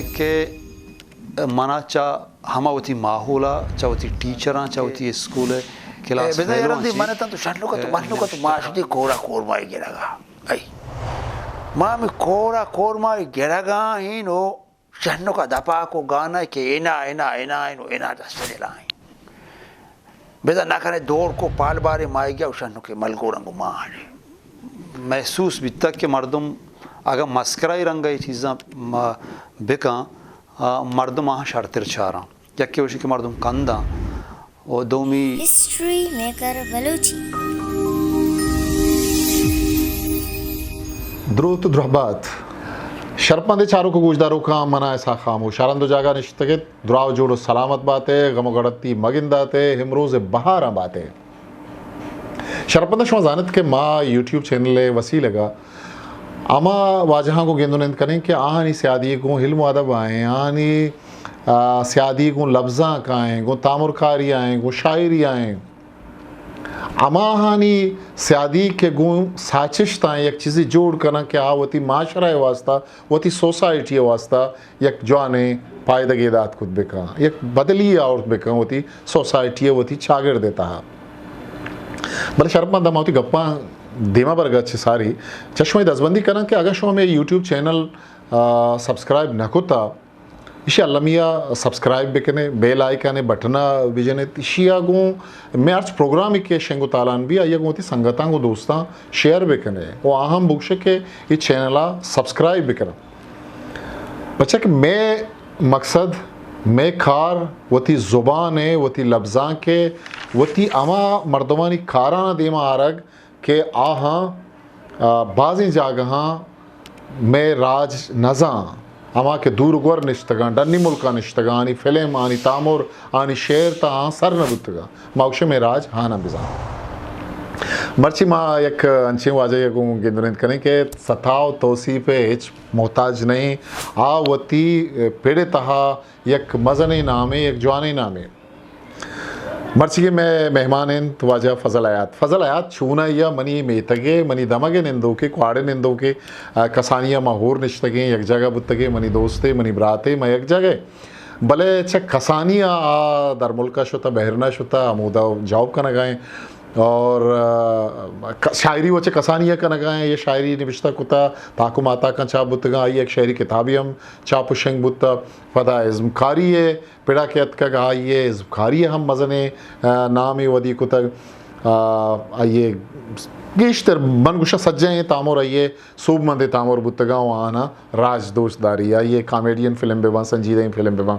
کہ منا چہ ہما وتی ماحول ءَ، چہ وتی ٹیچراں، چہ وتی اسکول ءِ کلاس فیلواں چہ، بزاں یار، من تاں تو شنوک ءَ تو، منوک ءَ تو ما شدی کورا کورمائی گرگا۔ اے ما ہمے کورا کورمائی گرگا ہین و شنوک ءَ دپا کو گانا کہ انا، انا، انا، انو، انا دست دلائیں۔ بزاں نہ کنے دور کو پال بارے مائی گیا و شنوک ءِ ملگوڑاں گو ما آنے۔ محسوس بیتگ کہ مردم اگاں مسکرائی رنگ ءَ اے چیزاں ما بکاں، آ، مردم آہاں شرتر چاراں۔ یکے وشی کہ مردم کنداں و دومی ہسٹری میکر بلوچی۔ دروت درہبات۔ شرپمندیں چاروک و گوشداروکاں، منا اسحاق خاموش۔ ہر ہند و جاگہ نشتگ ات، دراہ و جوڑ و سلامت بات ئے، غم و گڑتی مگندات ئے، امروز بہاراں بات ئے۔ شرپمند، شما زانت کہ ما یوٹیوب چینل ءِ وسیلگ ءَ ہما واجہاں گوں گند و نند کنیں کہ آہانی سیادی گوں علم و ادب آئیں، آہانی، آ، سیادی گوں لبزانک آئیں، گوں تامرکاری آئیں، گوں شاعری آئیں۔ ہماہانی سیادی کہ گوں ساچشتاں یک چیزے جوڑ کناں کہ آ وتی معاشرہ ءِ واسطہ، وتی سوسائٹی ءِ واسطہ یک جوانیں پائدگے دات کت بکن، یک بدلی آورت بکن وتی سوسائٹی ءَ، وتی چاگرد ءِ تہا۔ بلے شرپمند، ما وتی گپاں دیما برگ ءَ چہ ساری چہ شمئے دزبندی کناں کہ اگاں شما مئے یوٹیوب چینل، آ، سبسکرائب نہ کتا، ایشی المی ءَ سبسکرائب بکنے، بیل آئیکن ءِ بٹن ءَ بجنے، ایشی ءَ گوں مئے ہرچ پروگرامے کہ شنگ و تالان بی، آئی ءَ گوں وتی سنگتاں گوں دوستاں شیئر بکنے و آہاں بگشے کہ اے چینل ءَ سبسکرائب بکناں۔ پرچا کہ مئے مقصد، مئے کار وتی زبان ءِ، وتی لبزانک ءِ، وتی ہما مردمانی کاراں دیما آرگ کہ آہاں، آ، بازیں جاگہاں مئے راج نزاں، ہما کہ دور گور نشتگاں، ڈنی ملکاں نشتگاں، آنی فلم، آنی تامر، آنی شعر تاں آہاں سر نہ بوتگاں، ما گوشیں مئے راج ہاناں بزاں۔ مرچی ما یک انچیں واجہ ءَ گوں گند و نند کنیں کہ ستا و توسیپ ءِ ہچ محتاج نہ ایں، آ وتی پڑ ءِ تہا یک مزنیں نامے، یک جوانیں نامے۔ مرچیگیں مئے مہمان انت واجہ فضل حیات۔ فضل حیات چونائی ءَ منی میتگے، منی دمگ ءِ نندوکے، کواڑ ءِ نندوکے، آ، کسانی ءَ ما ہور نشتگیں، یک جاگہ بوتگیں، منی دوستے، منی براتے، ما یک جاگہ۔ بلے چہ کسانی ءَ آ درملک ءَ شتہ، بحرین ءَ شتہ، ہمودا جاب کنگ ءَ ایں۔ اور، آ، ک-، شاعری و چہ کسانی ءَ کنگ ءَ ایں، یہ شاعری نبشتہ کتہ، تاک و ماتاکاں چاپ بوتگاں، آئی یک شعری کتابے ہم چاپ و شنگ بوتہ۔ پدا ازمکاری ءِ پڑا کہ اتکگ، آئی ءِ ازمکاری ءَ ہم مزنیں، آ، نامے ودی کتگ۔ آ، آئی ءِ گیشتر من گوشاں سجہیں تامر آئی ءِ سوبمندیں تامر بوتگاں و آہاں راج دوست داری۔ آئی ءِ کامیڈین فلم بہ باں، سنجیدہیں فلم بہ باں۔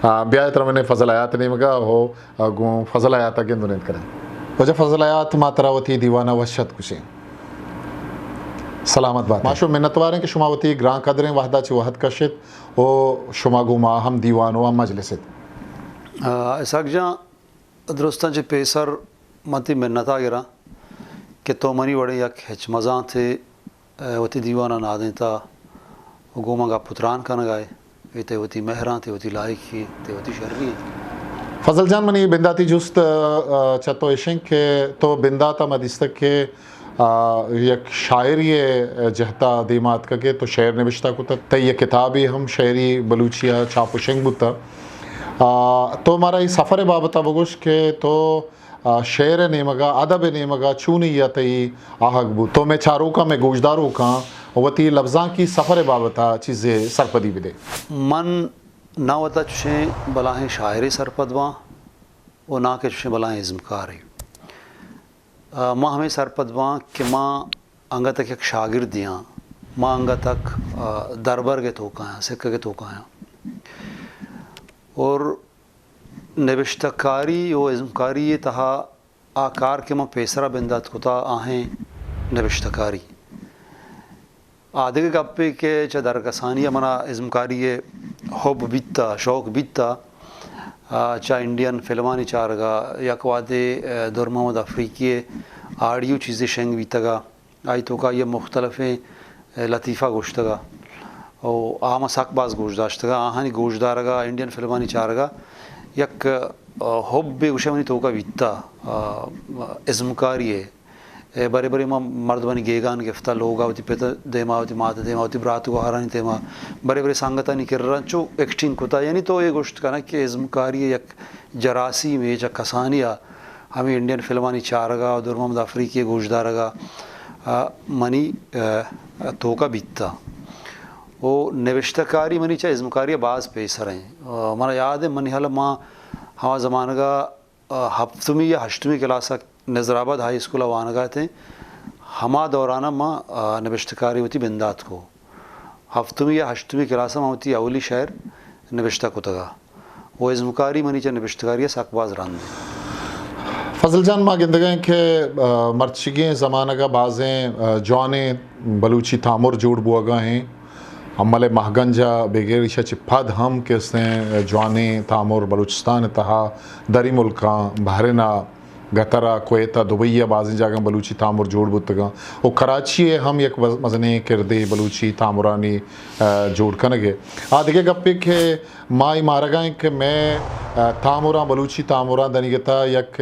آ، بیا ترا من فضل حیات نیمگا ہو، آ، گوں فضل حیات ءَ گند و نند کنیں۔ واجہ فضل حیات، ما ترا وتی دیوان ءَ وش اتک گوشیں۔ سلامت بات۔ ما شما منتواریں کہ شما وتی گران قدریں وہدا چہ وہد کشت و شما گوں ما ہم دیوان و ہم مجلس ات۔ آ، اسحاق جان، درستاں چہ پیسر من تئی منتا گراں کہ تو منی وڑیں یک ہچ مزانتے، آ، وتی دیوان ءَ نادینتا و گوں من گپ و تران کنگا ئے۔ اے تئی وتی مہراں، تئی وتی لائکی، تئی وتی شری۔ فضل جان، منی بنداتی جست، آ، چہ تو اشیں کہ تو بندات ءَ ما دیستگ کہ آ، یک شاعری ءِ جہتا دیما اتکگ ئے، تو شعر نبشتہ کتگ، تئی یک کتابے ہم شعری بلوچی ءَ چاپ و شنگ بوتگ۔ آ، تو مارا اے سفر ءِ بابت ءَ بگوش کہ تو، آ، شعر ءِ نیمگ ءَ، ادب ءِ نیمگ ءَ چونی ءَ تئی آہگ بوت؟ تو مئے چاروکاں، مئے گوشداروکاں وتی لبزانکی سفر ءِ بابت ءَ چیزے سرپدی بدے۔ من نہ وتا چشیں بلاہیں شاعرے سرپد باں و نہ کہ چشیں بلاہیں ازمکارے۔ آ، ما ہمے سرپد باں کہ ما انگت یک شاگردے آں، ما انگت، آ، دربرگ ءِ توکا آں، سکگ ءِ توکا آں۔ اور نبشتہ کاری و ازمکاری ءِ تہا آ کار کہ من پیسرا بندات کتا، آہیں نبشتہ کاری۔ آ دگہ گپے کہ چہ درکسانی ءَ منا ازمکاری ءِ حب بیتا، شوق بیتا، آ، چہ انڈین فلمانی چارگا، یک وہدے، آ، در محمد افریقی ءِ آڈیو چیزے شنگ بیتگا، آئی توکا آئی ءَ مختلفیں، آ، لطیفہ گوشتگا۔ او آ ما سک باز گوش داشتگا، آہانی گوش دارگا، انڈین فلمانی چارگا یک، آ، حبے گوشے منی توکا بیتا، آ، ازمکاری ءِ۔ اے برے برے ما مردمانی گیگان گفتہ، لوگا وتی پت دیما، وتی مات دیما، وتی برات گوہارانی دیما، برے برے سنگتانی کرا چو ایکٹنگ کتا۔ یعنی تو اے گوشت کنا کہ ازمکاری یک جراسیمے چہ کسانی ءَ ہمے انڈین فلمانی چارگا و در محمد افریقی گوشدارگا، آ، منی، آ، توکا بیتا۔ و نبشتہ کاری منی چہ ازمکاری باز پیسر ایں۔ آ، منا یاد ایں، منی حال ما ہما زمانگا، آ، ہپتمی یا ہشتمی کلاس ءَ نظر آباد ہائی اسکول ءَ وانگا اتیں۔ ہما دوران ءَ ما، آ، نبشتہ کاری وتی بندات کو۔ ہفتمی یا ہشتمی کلاس ءَ ما وتی اولی شعر نبشتہ کتگا۔ و ازمکاری منی چہ نبشتکاری ءَ سک باز رند انت۔ فضل جان، ما گندگا ایں کہ، آ، مرچیگیں زمانگ ءَ بازیں، آ، جوانیں بلوچی تامر جوڑ بوگا ایں۔ امل مہگنج ءَ بگر ایشا چہ پد ہم کہ استیں جوانیں تامر بلوچستان ءِ تہا، دری ملکاں، بحرین ءَ، قطر ءَ، کویت ءَ، دبئی ءَ بازیں جاگہاں بلوچی تامر جوڑ بوتگاں و کراچی ءَ ہم یک بز-، مزنیں کردے بلوچی تامرانی، آ، جوڑ کنگ ءَ۔ آ دگہ گپے کہ ما اے مارگا ایں کہ مئے، آ، تامراں، بلوچی تامراں دنیگتا یک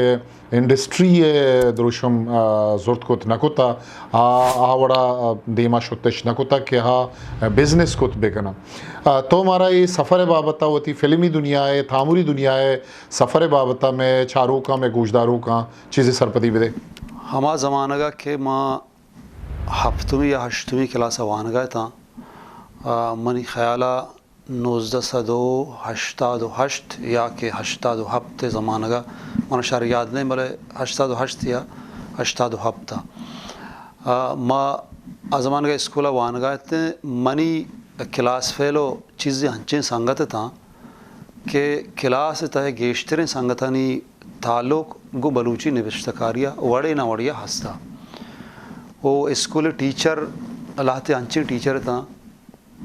انڈسٹری ءِ دروشم، آ، زرت کت نہ کتا، آ، آ وڑا، آ، دیما شتش نہ کتا کہ آ بزنس کت بکناں۔ آ، تو مارا اے سفر ءِ بابت ءَ، وتی فلمی دنیا ءِ، تامری دنیا ءِ سفر ءِ بابت ءَ مئے چاروکاں، مئے گوشداروکاں چیزے سرپدی بدے۔ ہما زمانگ ءَ کہ ما ہپتمی یا ہشتمی کلاس ءَ وانگ ءَ اتاں، آ، منی خیال ءَ نوزدہ سد و ہشتاد و ہشت یا کہ ہشتاد و ہپت ءِ زمانگ ءَ، من شر یاد نہ ایں، بلے ہشتاد و ہشت یا ہشتاد و ہپت ءَ، آ، ما آ زمانگ ءَ اسکول ءَ وانگ ءَ اتیں۔ منی کلاس فیلو چیزے انچیں سنگت اتاں کہ کلاس ءِ تہ ءَ گیشتریں سنگتانی تعلق گوں بلوچی نبشتہ کاری ءَ وڑے نہ وڑے ءَ ہستا۔ او اسکول ءِ ٹیچر لہتے انچیں ٹیچر اتاں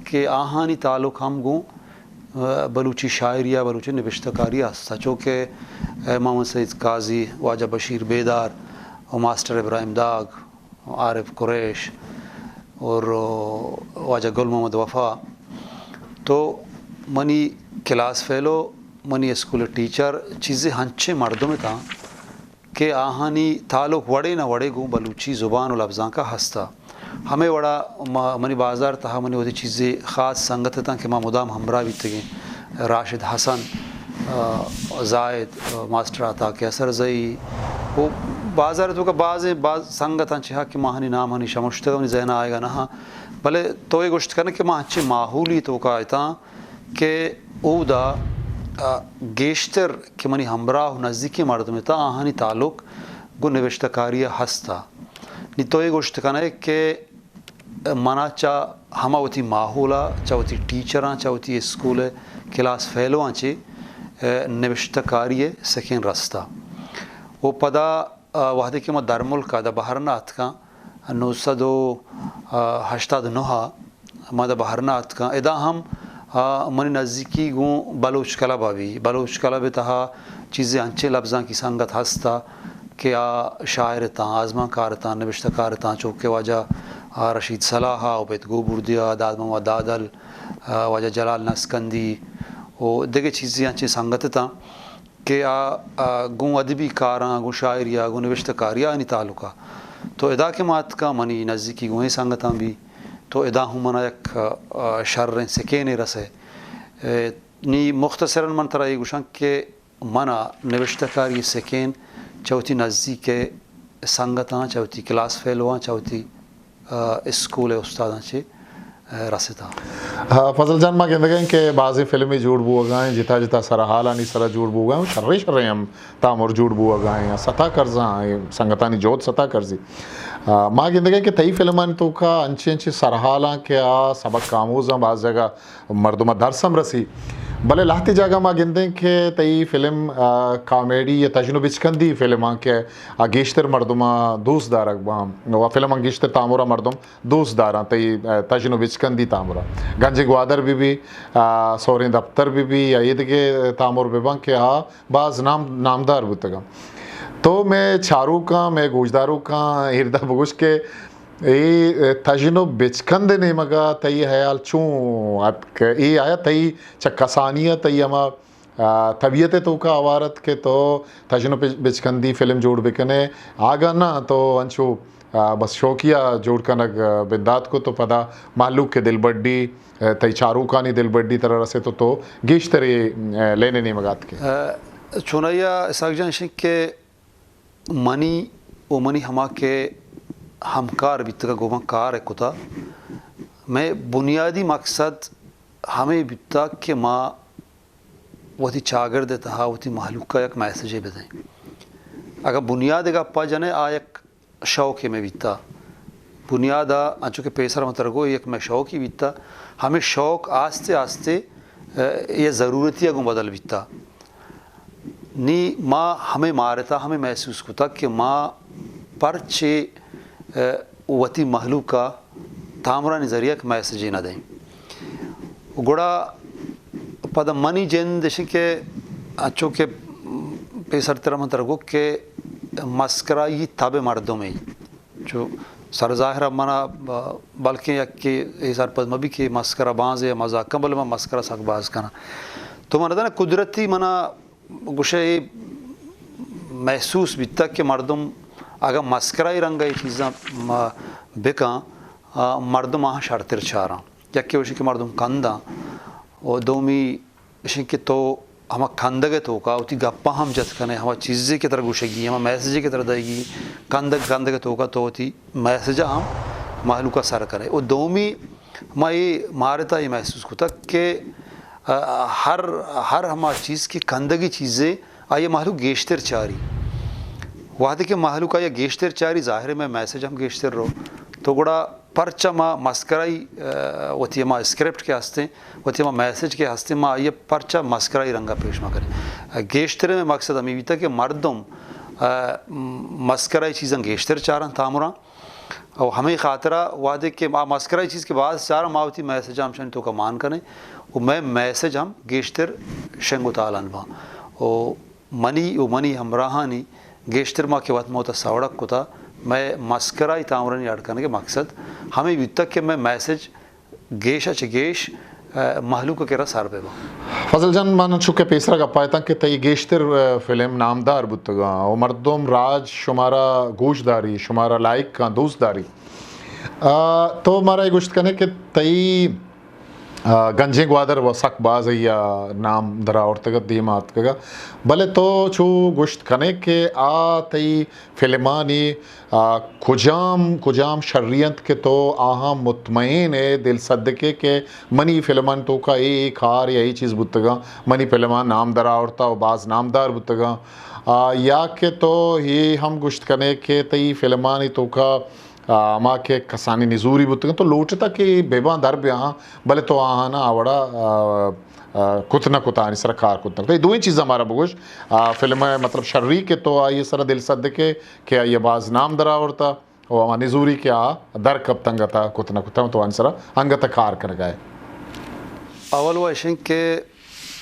کہ آہانی تعلق ہم گوں، آ، بلوچی شاعری ءَ، بلوچی نبشتہ کاری ءَ ہستا، چو کہ، آ، محمد سعید قاضی، واجہ بشیر بیدار و ماسٹر ابراہیم داگ، عارف قریش اور واجہ گل محمد وفا۔ تو منی کلاس فیلو، منی اسکول ٹیچر چیزے ہنچیں مردم اتاں کہ آہانی تعلق وڑے نہ وڑے گوں بلوچی زبان و لبزانک ءَ ہستا۔ ہمے وڑا ما، منی بازار تہا منی وتی چیزے خاص سنگت اتاں کہ ما مدام ہمراہ بیتگیں، راشد حسن، آ، زاہد، آ، ماسٹر عطا قیصر زئی و بازار توکا بازیں باز سنگتاں چہ کہ ما آہانی نام آنی شمشتگ، منی ذہن ءَ آئیگا نہ ہاں۔ بلے تو اے گوشت کن کہ ما انچیں ماحولی توکا اتاں کہ اودا، آ، گیشتر کہ منی ہمراہ و نزیکیں مردم اتاں، آہانی تعلق گوں نبشتہ کاری ءَ ہستا۔ نی تو اے گوشت کن ئے کہ منا چہ ہما وتی ماحول ءَ، چہ وتی ٹیچراں، چہ وتی اسکول ءِ کلاس فیلواں چہ، آ، نبشتہ کاری ءِ سکین رستا۔ و پدا، آ، وہدے کہ ما درملک ءَ، داں بحرین ءَ اتکاں، نو سد و ہشتاد و نہ ءَ ما داں بحرین ءَ اتکاں۔ ادا ہم، آ، منی نزیکی گوں بلوچ کلب ءَ بی۔ بلوچ کلب ءِ تہا چیزے انچیں لبزانکی سنگت ہست ءَ کہ آ شاعر اتاں، آزمانکار اتاں، نبشتہ کار اتاں، چو کہ واجہ، آ، رشید صلاح ءَ، عبید گوبردی ءَ، داد محمد دادل، آ، واجہ جلال نسکندی و دگہ چیزے انچیں سنگت اتاں کہ آ، آ، گوں ادبی کاراں، گوں شاعری ءَ، گوں نبشتہ کاری ءَ آنی تعلق ءَ۔ تو ادا کہ ما اتکاں، منی نزیکی گوں اے سنگتاں بی، تو ادا ہوں منا یک، آ، شریں سکینے رسے۔ اے، نی مختصراً من ترا اے گوشاں کہ منا نبشتہ کاری سکین چہ وتی نزیک ءِ سنگتاں، چہ وتی کلاس فیلواں، چہ وتی، آ، اسکول ءِ استاداں چہ، آ، رستاں۔ ہاں، فضل جان، ما گندگ ءَ ایں کہ بازیں فلمے جوڑ بوگ ءَ ایں، جتا جتا سرحالانی سرا جوڑ بوگ ءَ ایں، شریں شریں ہم تامر جوڑ بوگ ءَ ایں، ستا کرزاں، سنگتانی جہد ستا کرزی۔ آ، ما گندگ ءَ ایں کہ تئی فلمانی توکا انچیں انچیں سرحالاں کہ آ سبق آموزاں، باز جاگہ مردم ءَ درس ہم رسی۔ بلے لہتے جاگہ ما گندیں کہ تئی فلم، آ، کامیڈی یا تژن و بچکندی فلم آں کہ آ گیشتر مردم ءَ دوست دارگ باں و فلم آں گیشتر تامر ءَ مردم دوست داراں۔ تئی، آ، تژن و بچکندی تامر ءَ گنجیں گوادر بہ بی، آ، سوریں دپتر بہ بی یا ایدگہ تامر بہ باں کہ آ باز نام، نامدار بوتگاں۔ تو مئے چاروکاں، مئے گوشداروکاں ایردا بگوش کہ اے تژن و بچکند ءِ نیمگا تئی ہیال چون اتک؟ اے آیا تئی چہ کسانی ءَ تئی ہما، آ، طبیعت ءِ توکا ہوار ات کہ تو تژن و پچ-، بچکندی فلم جوڑ بکنے؟ آگا نہ تو انچو آ، بس شوقی ءَ جوڑ کنگ، آ، بندات کت و پدا مہلوک ءِ دلبڈی، آ، تئی چاروکانی دلبڈی ترا رسیت و تو گیشتر اے، آ، لین ءِ نیمگ ءَ اتکے۔ آ، چونائی ءَ اسحاق جان، اش انت کہ منی و منی ہما کہ ہمکار بیتگ ءُ گوں من کار ءَ کتہ، مئے بنیادی مقصد ہمے بیتگ کہ ما وتی چاگرد ءِ تہا وتی مہلوک ءَ یک میسجے بدئیں۔ اگاں بنیاد ءِ گپ ءَ جنئے، آ یک شوقے مئے بیتہ۔ بنیاد ءَ انچو کہ پیسر من ترا گو، یک مئے شوقے بیتہ۔ ہمے شوق آستے آستے، ءَ، اے ضرورتی ءَ گوں بدل بیتہ۔ نی ما ہمے مارتہ، ہمے محسوس کتگ کہ ما پرچے، ءَ، وتی مہلوک ءَ تامرانی ذریعہ یک میسجے نہ دئیں۔ گڑا پدا منی جند اش کہ انچو کہ پیسر ترا من ترا گو کہ مسکرائی تب مردمے، چو سر ظاہر ءَ منا بلکیں یکے اے سرپد مہ بی کہ مسکرا بانزے مزاک کن، بلے من مسکرا سک باز کناں۔ تو من دانا قدرتی منا گوشے اے محسوس بیتگ کہ مردم اگاں مسکرائی رنگ ءَ اے چیزاں ما بکن، آ، مردم آہاں شرتر چاراں۔ یکے گوشی کہ مردم کنداں و دومی اش انت کہ تو ہما کندگ ءِ توکا وتی گپاں ہم جت کن ئے، ہما چیزے کہ ترا گوشگی، ہما میسجے کہ ترا دئیگی، کندگ، کندگ ءِ توکا تو وتی میسج ءَ ہم مہلوک ءَ سر کن ئے۔ و دومی ما اے مارت ءَ اے محسوس کتگ کہ، آ، ہر، ہر ہما چیز کہ کندگی چیزے، آئی ءَ مہلوک گیشتر چاری۔ وہدے کہ مہلوک آئی ءَ گیشتر چاری، ظاہر ہے مئے میسج ہم گیشتر رو۔ تو گڑا پرچا ما مسکرائی، آ، وتی ہما اسکرپٹ کہ ہستیں، وتی ہما میسج کہ ہستیں، ما آئی ءَ پرچا مسکرائی رنگ ءَ پیش مہ کنیں؟ گیشتر مئے مقصد ہمے بیتگ کہ مردم، آ، مسکرائی چیزاں گیشتر چاراں تامراں۔ و ہمے خاطرا وہدے کہ ما مسکرائی چیز کہ باز چاراں، ما وتی میسج ہم شانی توکا مان کنیں و مئے میسج ہم گیشتر شنگ و تالان باں۔ و منی و منی ہمراہانی گیشتر ما کہ وت موت ءَ سوڑگ کتہ، مئے مسکرائی تامرانی اڈ کنگ ءِ مقصد ہمے بیتگ کہ مئے میسج گیش ءَ چہ گیش، آ، مہلوک ءِ کرا سر بہ باں۔ فضل جان، من چونکہ پیسرا گپ ءَ اتاں کہ تئی گیشتر، آ، فلم نامدار بوتگاں و مردم راج شمارا گوش داری، شمارا لائک کن، دوست داری۔ آ، تو مارا اے گوشت کنے کہ تئی آ، گنجیں گوادر و سک باز ءَ نام در آورتگ ات، دیم ءَ آتکگ ات۔ بلے تو چو گوشت کنے کہ آ تئی فلمانی، آ، کجام، کجام شری انت کہ تو آہاں مطمئن ئے، دل صدقے کہ منی فلمانی توکا اے، اے کار یا اے چیز بوتگاں، منی فلمان نام در آورتا و باز نامدار بوتگاں۔ آ، یا کہ تو اے ہم گوشت کنے کہ تئی فلمانی توکا آ، ہما کہ کسانی نزوری بوتگ انت، تو لوٹتہ کہ بہ باں در بیاہاں، بلے تو آہاناں آ وڑا، آ، آ، کت نہ کتہ، آہانی سرا کار کت نہ کتہ۔ اے دوئیں چیزاں مارا بگوش، آ، فلم ءِ مطلب شری کہ تو آئی سرا دل صدقے کہ آئی باز نام در آورتہ، و ہما نزوری کہ آ در کپت انگتا کت نہ کتہ، تو آہانی سرا انگتا کار کنگا ئے۔ اول و اش انت کہ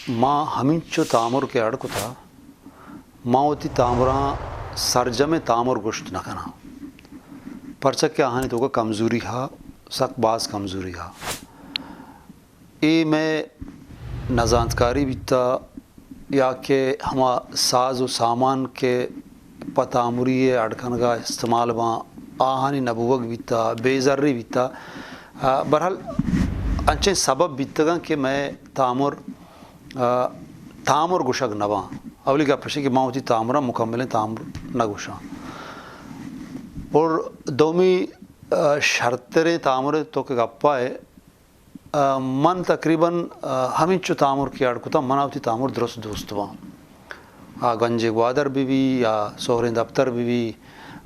ما ہمینچو تامر کہ اڈ کتہ، ما وتی تامراں سرجمیں تامر گوشت نہ کناں، پرچا کہ آہانی توکا کمزوری ہا، سک باز کمزوری ہا۔ اے مئے نزانتکاری بیتا یا کہ ہما ساز و سامان کہ پہ تامری ءِ اڈ کنگا استعمال باں، آہانی نبوگ بیتا، بے زری بیتا۔ آ، بہرحال انچیں سبب بیتگاں کہ مئے تامر آ، تامر گوشگ نہ باں۔ اولی گپ اش کہ ما وتی تامراں مکملیں تامر نہ گوشاں۔ اور دومی، آ، شرتریں تامر تو کہ گپا ئے، آ، من تقریباً، آ، ہمینچو تامر کہ اڈ کتاں، منا وتی تامر درست دوست باں۔ آ گنجیں گوادر بہ بی، یا سہریں دپتر بہ بی،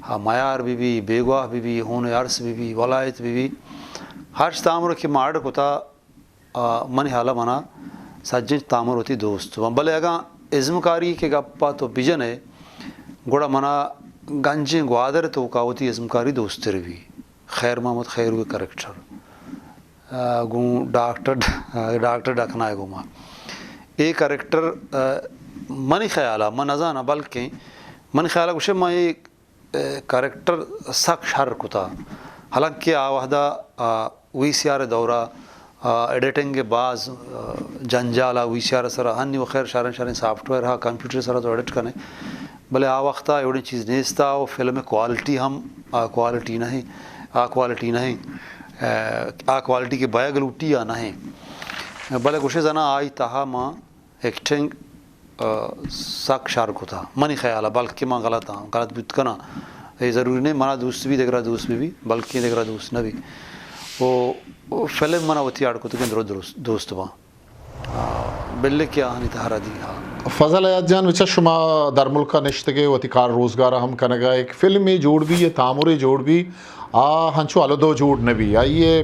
آ میار بہ بی، بیگواہ بہ بی، ہون ارس بہ بی، ولایت بہ بی، ہرچ تامر کہ ما اڈ کتا، آ، منی ہیالا منا سجیں تامر وتی دوست باں۔ بلے اگاں ازمکاری کہ گپا تو بجنے، گڑا منا گنجیں گوادر توکا وتی ازمکاری دوستر بی۔ خیر محمد خیرو ءِ کریکٹر، آ، گوں ڈاکٹر ڈ-، آ، ڈاکٹر ڈکنا ءِ گوما۔ اے کریکٹر، آ، منی خیالا، من نزاناں، بلکیں منی خیالا گوشے ما اے کریکٹر سک شر کتا، حالانکہ آ وہدا، آ، وی سی آر ءِ دورا، آ، ایڈیٹنگ ءِ باز، آ، جنجال آ وی سی آر ءِ سرا، ہنی و خیر شریں شریں سافٹ ویئر ہا، کمپیوٹر ءِ سرا تو ایڈٹ کنے، بلے آ وختا ایوڑیں چیز نیستا و فلم ءِ کوالٹی ہم آ کوالٹی نہ ایں، آ کوالٹی نہ ایں، آ، آ کوالٹی کہ بئیگ لوٹی آ نہ ایں۔ بلے گوشے زاناں آئی تہا ما ایکٹنگ، آ، سک شر کتا منی خیال ءَ، بلکہ ما غلط آں، غلط بوت کناں۔ اے ضروری نہ ایں منا دوست بی دگرا دوست بہ بی، بلکیں دگرا دوست نہ بی۔ او فلم منا وتی اڈ کتگیں درو درست، دوست باں۔ آ، بلے کہ آہانی تہا ردی ہا۔ فضل حیات جان، بچار شما درملک ءَ نشتگے، وتی کار روزگار ءَ ہم کنگ ءَ، یک فلمے جوڑ بی، یہ تامرے جوڑ بی، آ ہنچو الدو جوڑ نہ بی۔ آئی ءِ،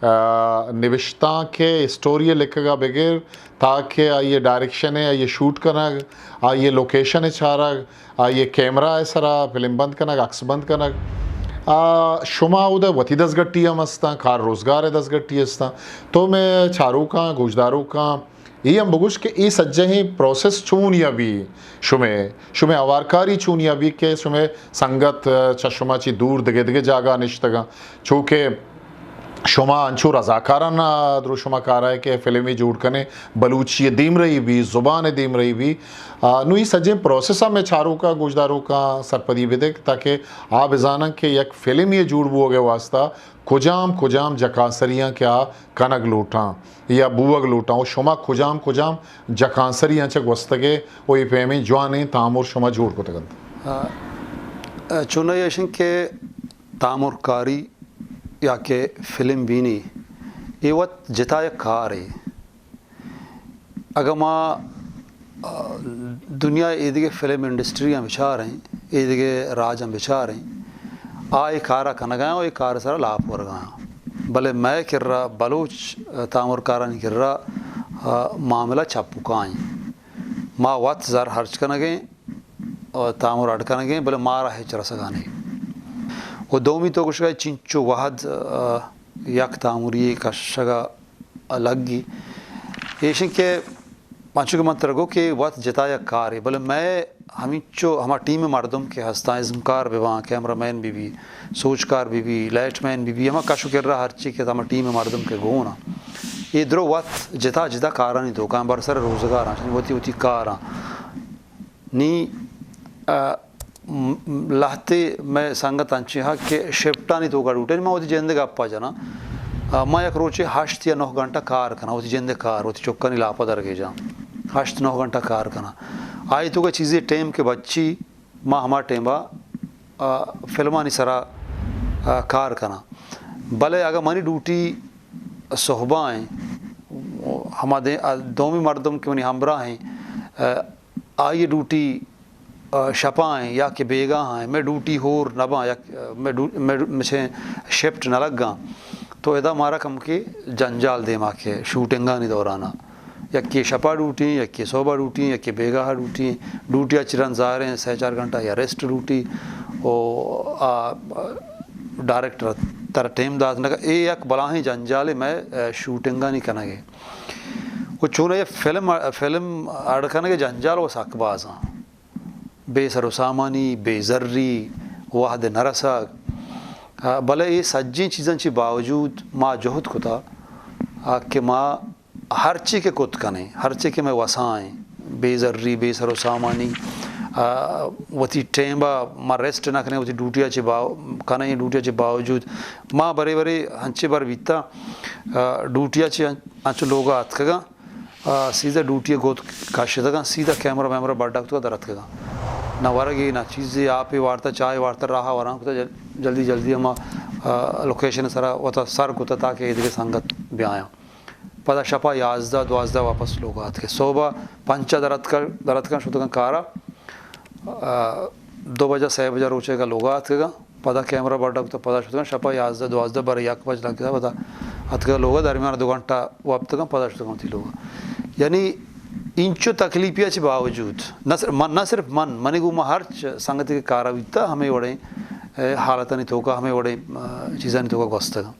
آ، نبشتانک ءِ، اسٹوری ءِ لکھگ ءَ بگر تاکہ آئی ءِ ڈائریکشن ءِ، آئی ءِ شوٹ کنگ، آئی ءِ لوکیشن ءِ چارگ، آئی ءِ کیمرہ ءِ سرا فلم بند کنگ، عکس بند کنگ، آ، شما اودا وتی دزگٹی ہم استاں، کار روزگار ءِ دزگٹی استاں۔ تو مئے چاروکاں، گوشداروکاں اے ہم بگوش کہ اے سجہیں پروسیس چونیا بی، شمئے، شمئے ہوارکاری چونیا بی کہ شمئے سنگت چہ شما چی دور دگہ دگہ جاگہ نشتگاں، چوکہ شما انچو رضاکارانہ درو شما کارا کہ فلمے جوڑ کنے، بلوچی دیمرئی بی، زبان دیمرئی بی۔ آ، نو ای سجیں پروسیس ءَ مئے چاروکاں، گوشداروکاں سرپدی بدے تاکہ آ بزانن کہ یک فلمے جوڑ بوگ ءِ واسطہ کجام کجام جکانسریاں کہ آ کنگ لوٹاں یا بوگ لوٹاں، و شما کجام کجام جکانسریاں چہ گوستگے و اے پیمیں جوانیں تامر شما جوڑ کتگ انت؟ آ، آ، چونائی ایشن کہ تامرکاری یا کہ فلم بینی، اے وت جتا یک کارے۔ اگاں ما، آ، دنیا ءِ ایدگہ فلم انڈسٹریاں بچاریں، ایدگہ راجاں بچاریں، آ اے کارا کنگایاں و اے کار سرا لاپ ورگایاں۔ بلے مئے کرا بلوچ، آ، تامرکارانی کرا، آ، معاملہ چپوکائیں۔ ما وت زر ہرچ کنگیں، آ، تامر اڈ کنگیں، بلے مارا ہچ رسگا نہیں۔ و دومی تو گوشگا چنچو وہد، آ، یک تامری کشگا لگی۔ ایشن کہ انچو کہ من ترا گو کہ وت جتا یک کارے، بلے مئے ہمینچو ہما ٹیم مردم کہ ہستاں، ازمکار بہ باں، کیمرہ مین بہ بی، سوجکار بہ بی، لائٹ مین بہ بی، ہما کش و کرا ہرچی کہ ہما ٹیم مردم کہ گون آں، اے درو وت جتا جتا کارانی توکاں برسر روزگاراں، وتی وتی کاراں۔ نی، آ، م-، لہتے مئے سنگت انچیں ہا کہ شفٹانی توکا ڈوٹیں، ما وتی جند گپا جناں۔ آ، ما یک روچے ہشت یا نہ گھنٹہ کار کناں، وتی جند کار، وتی چکانی لاپا درگیجاں۔ ہشت نہ گھنٹہ کار کناں۔ آئی توکا چیزے ٹیم کہ بچی، ما ہما ٹیما، آ، فلمانی سرا، آ، کار کناں۔ بلے اگاں منی ڈیوٹی صحبا ایں، ہما دے-، آ، دومی مردم کہ منی ہمراہ ایں، آ، آئی ڈیوٹی، آ، شپا ایں یا کہ بیگاہ ایں، مئے ڈیوٹی ہور نہ باں، یک، آ، مئے ڈیو-، مئے ڈیو-، مچیں شفٹ نہ لگاں، تو ادا مارا کمکے جنجال دیما کہ شوٹنگانی دورانا یکے شپا ڈیوٹی ایں، یکے صحبا ڈیوٹی ایں، یکے بیگاہ ڈیوٹی ایں۔ ڈیوٹی ءَ چہ رند ظاہر ایں سہ چار گھنٹہ یا ریسٹ ڈیوٹی، او آ ڈائریکٹر ترا ٹیم دات نہ، اے یک بلاہیں جنجالے مئے، آ، شوٹنگانی کنگ ءَ۔ و چونائی فلم، فلم اڈ کنگ ءِ جنجال و سک باز آں۔ بے سر و سامانی، بے زری، وہد نہ رسگ۔ آ، بلے اے سجیں چیزاں چہ باوجود ما جہد کتا، آ، کہ ما ہرچی کہ کت کنیں، ہرچی کہ مئے وسا ایں، بے زری، بے سر و سامانی، آ، وتی ٹیم ءَ ما ریسٹ نہ کنیں، وتی ڈیوٹی ءَ چہ با-، کنیں، ڈیوٹی ءَ چہ باوجود ما برے برے ہنچیں بر بیتا، آ، ڈیوٹی ءَ چہ انچو لوگ ءَ اتکگاں، آ، سیدھا ڈیوٹی ءِ گد کشتگاں، سیدھا کیمرہ میمرہ بڈا کتگا در اتکگاں۔ نہ ورگے، نہ چیزے، آپے وارتا، چائے وارتا، راہ ءَ وران کتا، جل-، جلدی جلدی ہما، آ، لوکیشن ءِ سرا وتا سر کتا تاکہ ایدگہ سنگت بیایاں۔ پدا شپا یازدہ، دوازدہ واپس لوگا اتکے۔ صحبا پنچا در اتکا، در اتکاں شتگاں کارا۔ آ، دو بجہ، سہ بجہ روچے کا لوگا اتکگاں۔ پدا کیمرہ بڈا کتا، پدا شتگاں۔ شپا یازدہ، دوازدہ، برے یک بج لگتا، پدا اتکگاں لوگا، درمیان دو گھنٹہ وپتگاں، پدا شتگاں وتی لوگا۔ یعنی اینچو تکلیفیا چہ باوجود، نہ صرف من، نہ صرف من، منی گوما ہرچ سنگتے کہ کارا بیتا، ہمے وڑیں، اے، حالتانی توکا، ہمے وڑیں، آ، چیزانی توکا گوستگاں۔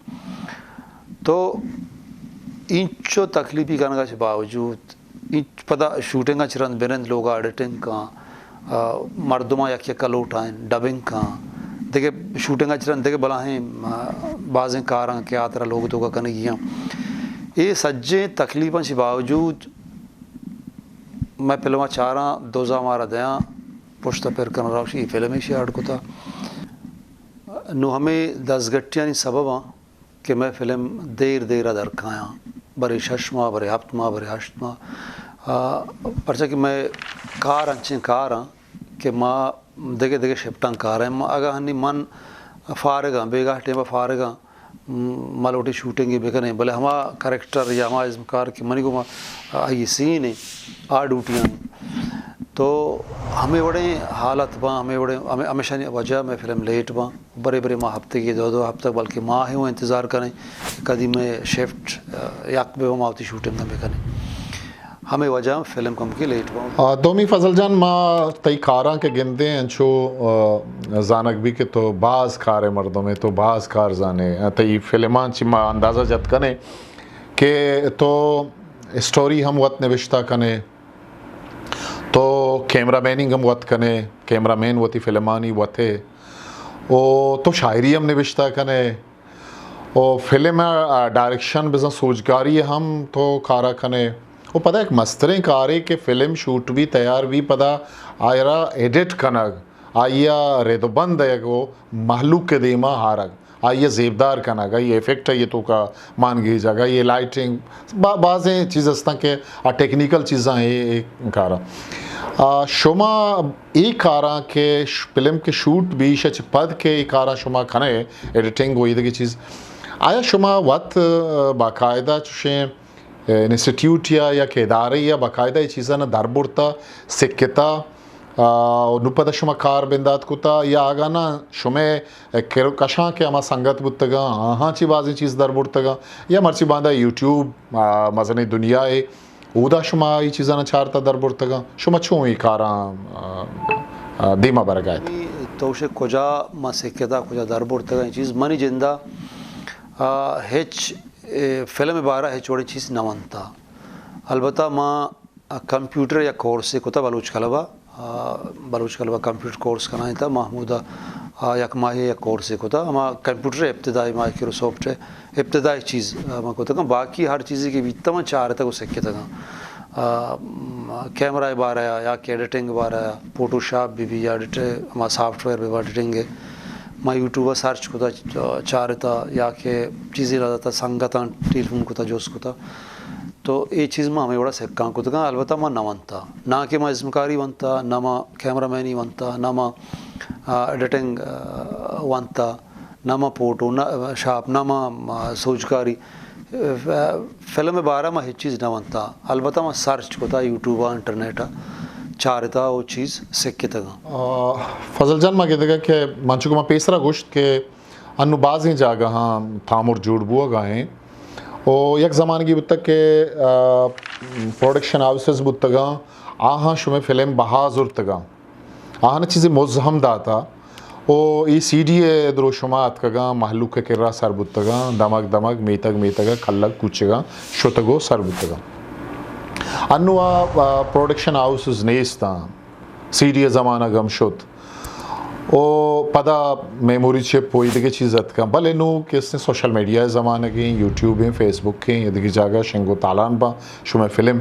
تو اینچو تکلیفی کنگا چہ باوجود، اینچ پدا شوٹنگا چہ رند بنند لوگا ایڈیٹنگ کن، آ، مردماں یک یکا لوٹائیں، ڈبنگ کن، دگہ شوٹنگا چہ رند دگہ بلاہیں، آ، بازیں کاراں کہ آ ترا لوگ توکا کنگی آں۔ اے سجیں تکلیفاں چہ باوجود مئے فلما چاراں، دوزا مارا دیاں، پشتا پر کن روشی، اے فلم ایشی اڈ کتا۔ نوں ہمے دزگٹیانی سبب آں کہ مئے فلم دیر دیر ءَ در کایاں، برے شش ماہ، برے ہپت ماہ، برے ہشت ماہ۔ آ، پرچا کہ مئے کار انچیں کار آں کہ ما دگہ دگہ شفٹاں کار ایں۔ ما اگاں ہنی من فارغ آں، بیگاہ ٹیم ءَ فارغ آں، م-، ما لوٹیں شوٹنگے بکنیں، بلے ہما کریکٹر یا ہما ازمکار کہ منی گوما آئی سین ایں، آ ڈیوٹیاں ایں۔ تو ہمے وڑیں حالت باں، ہمے وڑیں، ہمے، ہمیشانی وجہ مئے فلم لیٹ باں۔ برے برے ما ہفتگے، دو دو ہفتگ، بلکہ ماہے اوں انتظار کنیں کہ کدی مئے شفٹ، آ، یک بہ، ما وتی شوٹنگ بکنیں۔ ہمے وجہ فلم کمکے لیٹ باں۔ آ، دومی فضل جان، ما تئی کاراں کہ گندیں، انچو، آ، زانگ بی کہ تو باز کارے مردمے، تو باز کار زانے۔ آ، تئی فلمان چی ما اندازہ جت کنیں کہ تو اسٹوری ہم وت نوشتہ کنے، تو کیمرہ میننگ ہم وت کنے، کیمرہ مین وتی فلمانی وتے، او تو شاعری ہم نوشتہ کنے، او فلم ءِ، آ، ڈائریکشن بزاں سوجکاری ہم تو کارا کنے۔ او پدا یک مستریں کارے کہ فلم شوٹ بی، تیار بی، پدا آئرا ایڈٹ کنگ، آئیا رد و بند دئیگ و مہلوک ءِ دیما آرگ، آئیا زیبدار کنگ، آئی ایفیکٹ آئی توکا مان گیجگ، آئی لائٹنگ، با-، بازیں چیز ہستاں کہ آ ٹیکنیکل چیزاں اے، اے کاراں۔ آ، شما اے کاراں کہ ش-، فلم کہ شوٹ بی، ایشا چہ پد کہ اے کاراں شما کنے، ایڈیٹنگ و ایدگہ چیز، آیا شما وت، آ، باقاعدہ چوشیں انسٹیٹیوٹ یا یک ادارے یا باقاعدہ اے چیزاں در برتا، سکتا، آ، نو پدا شما کار بندات کتا، یا اگاں نہ شمے کر-، کشاں کہ ہما سنگت بوتگاں، آہاں چی بازیں چیز در برتگاں، یا مرچی باندا یوٹیوب، آ، مزنیں دنیا اے، اودا شما اے چیزاں چارتا در برتگاں، شما چون اے کاراں، آ، آ، دیما برگا ات؟ تو شے کجا ما سکتا، کجا در برتگاں، اے چیز منی جندا، آ، ہچ، اے، فلم بارہ ہچ وڑیں چیز نہ ونتا۔ البتہ ما کمپیوٹر یک کورسے کتا بلوچ کلب ءَ، آ، بلوچ کلب ءَ کمپیوٹر کورس کنائینتا، محمود ءَ، آ، یک ماہے یک کورسے کتا، ہما کمپیوٹر ابتدائی، مائیکروسافٹ ابتدائی چیز، آ، ما کتگاں، باقی ہر چیزے کہ بیتا من چارتگ و سکتگاں۔ آ، م-، کیمرہ بارہ ءَ یا کہ ایڈیٹنگ بارہ ءَ، فوٹوشاپ بہ بی یا ایڈیٹ، ہما سافٹ ویئر بہ بی ایڈیٹنگ ءِ، ما یوٹیوب ءَ سرچ کتا، چ-، چارتا یا کہ چیزے را داتا، سنگتاں ٹیلیفون کتا، جست کتا۔ تو اے چیز ما ہمے وڑا سکاں کتگاں، البتہ ما نہ ونتا۔ نہ کہ ما ازمکاری ونتا، نہ ما کیمرہ مینی ونتا، نہ ما، آ، ایڈیٹنگ، آ، ونتا، نہ ما فوٹو، نہ شاپ، نہ ما، ما سوجکاری۔ آ، فلم بارہ ما ہچ چیز نہ ونتا۔ البتہ ما سرچ کتا یوٹیوب ءَ، انٹرنیٹ ءَ چارتا او چیز سکتگاں۔ آ، فضل جان، ما گندگا کہ من چکو ما پیسرا گوشت کہ انوں بازیں جاگہاں تامر جوڑ بوگا ایں۔ او یک زمانگے بوتگ کہ، آ، پروڈکشن ہاؤسز بوتگاں، آہاں شمئے فلم بہا زرتگاں، آہاں چیزے مز ہم داتا۔ او اے سی ڈی ءِ دروشما اتکگاں، مہلوک ءِ کرا سر بوتگاں، دمگ دمگ، میتگ میتگ ءَ، کلگ کوچگاں شتگ و سر بوتگاں۔ انوں آ، آ، پروڈکشن ہاؤسز نیستاں۔ سی ڈی ءِ زمانگ ہم شت۔ او پدا میموری چپ و ایدگہ چیز اتکاں، بلے نوں کہ استیں سوشل میڈیا ءِ زمانگ ایں، یوٹیوب ایں، فیس بک ایں، ایدگہ جاگہ شنگ و تالان باں شمئے فلم۔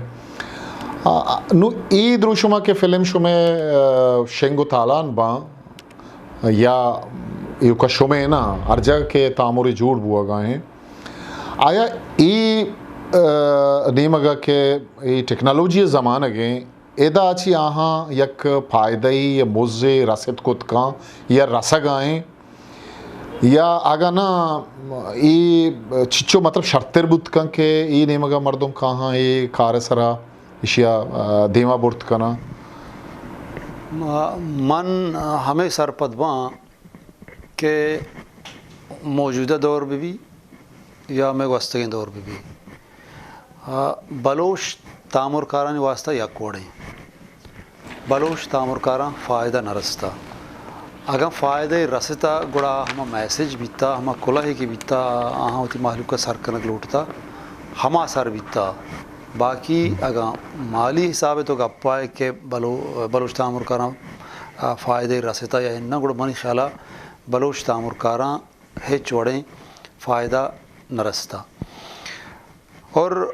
آ، آ، نوں اے دروشما کہ فلم شمئے، آ، شنگ و تالان باں یا ایوکا شمئے نہ، ہر جاگہ کہ تامرے جوڑ بوگا ایں، آیا اے، آ، نیمگا کہ اے ٹیکنالوجی ءِ زمانگ ایں، ادا چی آہاں یک فائدہ یا مزے رست کت کن یا رسگا ایں، یا اگاں نہ اے چچو مطلب شرتر بوت کن کہ اے نیمگا مردم کاہاں اے کار سرا اشیا، آ، دیما برت کناں؟ ما-، من ہمے سرپد باں کہ موجودہ دور بہ بی یا مئے گوستگیں دور بہ بی، آ، بلوچ تامرکارانی واسطہ یک وڑیں۔ بلوچ تامرکاراں فائدہ نہ رستا۔ اگاں فائدہ رستا، گڑا ہما میسج بیتا، ہما کلہے کہ بیتا، آہاں وتی مہلوک ءَ سر کنگ لوٹتا، ہما سر بیتا۔ باقی اگاں مالی حساب ءَ تو گپا ئے کہ بلو-، بلوچ تامرکاراں، آ، فائدہ رستا یا اناں، گڑا منی خیالا بلوچ تامرکاراں ہچ وڑیں فائدہ نہ رستا۔ اور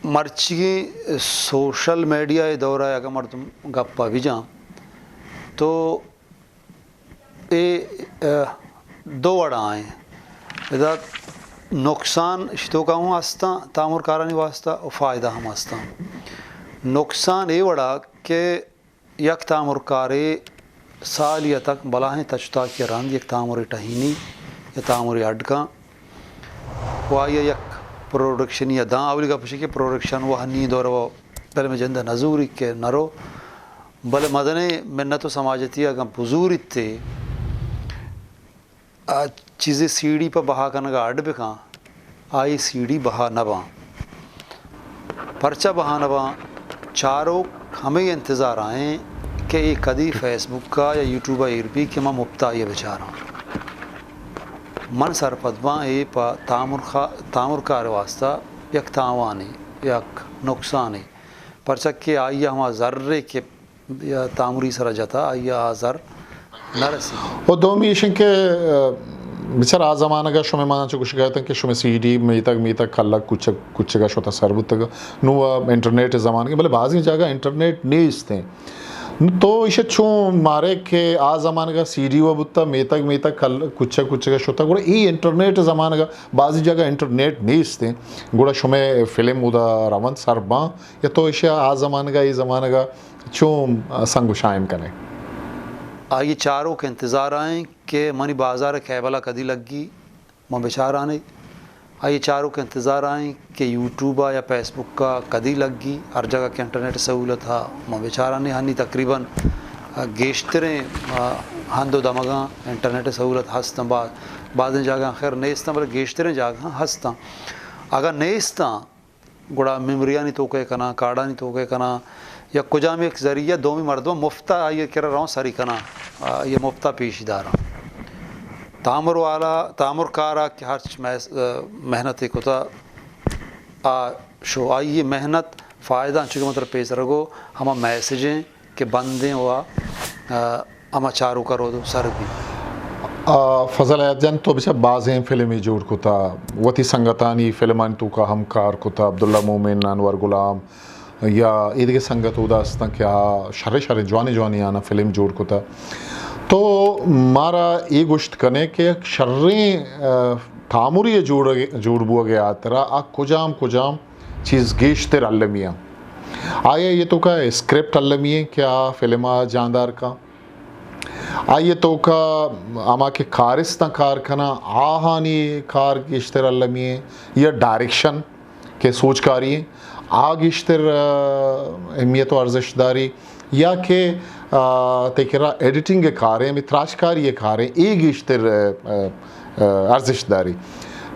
مرچیگیں سوشل میڈیا ءِ دور ءَ اگاں مردم گپ ءَ بجاں تو اے، آ، دو وڑا ایں۔ ادا نقصان اشی توکا ہوں ہستاں تامرکارانی واسطہ و فائدہ ہم ہستاں۔ نقصان اے وڑا کہ یک تامرکارے سالی ء تک بلاہیں تچ و تاکی ء رند یک تامرے ٹہینی یا تامرے اڈ کن و آئی ء یک پروڈکشنی ء داں۔ اولی گپ اشی کہ پروڈکشن و ہنی دور و فلم جند ء نزوری کہ نرو، بلے مزنیں منت و سماجتی اگاں بزوریت تے آ چیزے سی ڈی پہ بہا کنگ ء اڈ بکن، آئی سی ڈی بہا نہ باں۔ پرچا بہا نہ باں؟ چاروک ہمے انتظار ء ایں کہ اے کدی فیس بک ء یا یوٹیوب ء ایر بی کہ ما مپت ء آئی ء بچاراں۔ من سرپد باں اے پہ تامر خا-، تامرکار ء واسطہ یک تاوانے، یک نقصانے، پرچا کہ آئی ء ہما زرے کہ یا تامری سرا جتا، آئی ء آ زر نہ رسی۔ و دومی ایش انت کہ، ء، بچار آ زمانگ ء شمئے، من انچو گوشگ ء اتاں کہ شمئے سی ڈی میتگ میتگ کلگ کوچگ کوچگ ء شتہ سر بوتگ۔ نوں ء انٹرنیٹ ء زمانگ، بلے بازیں جاگہ انٹرنیٹ نیست انت۔ نوں تو ایش ء چون مارے کہ آ زمانگ ء سی ڈی و بوتہ، میتگ میتگ کل-، کوچگ کوچگ ء شتہ، گڑا اے انٹرنیٹ ء زمانگ ء بازیں جاگہ انٹرنیٹ نیست انت، گڑا شمئے فلم اودا رونت سر باں؟ یا تو ایشی ء آ زمانگ ء اے زمانگ ء چون سنگ و شائن کن ئے؟ آئی ء چاروک انتظار ء انت کہ منی بازار ء کیبل ء کدی لگی، من بچاران ئے۔ آئی ء چاروک انتظار ء انت کہ یوٹیوب ء یا فیس بک ء کدی لگی، ہر جاگہ کہ انٹرنیٹ سہولت ء من بچاران ئے۔ ہنی تقریباً گیشتریں ہند و دمگاں انٹرنیٹ سہولت ہست انت، با-، بازیں جاگہاں خیر نیست انت، بلے گیشتریں جاگہاں ہست انت۔ اگاں نیست انت، گڑا میموریانی توکا کناں، کارڈانی توکا کناں، یا کجام یک ذریعہ دومی مردم مفتا آئی ء کرا رواں سری کناں، آئی ء مفتا پیشی داراں۔ تامر والا، تامر کارا کہ ہرچ محس-، محنت کتا، آ شو آئی ء محنت فائدہ انچو کہ من ترا پیسر گو ہما میسج ایں کہ بندیں و، آ، ہما چاروک ء رود سر بی۔ آ، فضل حیات جان، تو بچار بازیں فلمے جوڑ کتا، وتی سنگتانی فلمانی توکا ہم کار کتا، عبداللہ مومن، انور غلام یا ایدگہ سنگت اودا ہستاں کہ آ شریں شریں جوانیں جوانیں آناں فلم جوڑ کتا۔ تو مارا اے گوشت کنے کہ یک شریں، آ، تامری جوڑ، جوڑ بوگ ء ہاترا آ کجام کجام چیز گیشتر المی آں؟ آیا یہ توکا اسکرپٹ المی ہیں کہ آ فلم ء جاندار کاں؟ آئی ء توکا ہما کہ کارستاں کار کناں، آہانی کار گیشتر المی ایں، یا ڈائریکشن کہ سوجکاری ایں، آ گیشتر، آ، اہمیت و ارزشت داری، یا کہ، آ، تئی کرا ایڈیٹنگ ء کار ایں، ہمے تراچکاری ء کار ایں، اے گیشتر، آ، آ، آ، ارزشت داری؟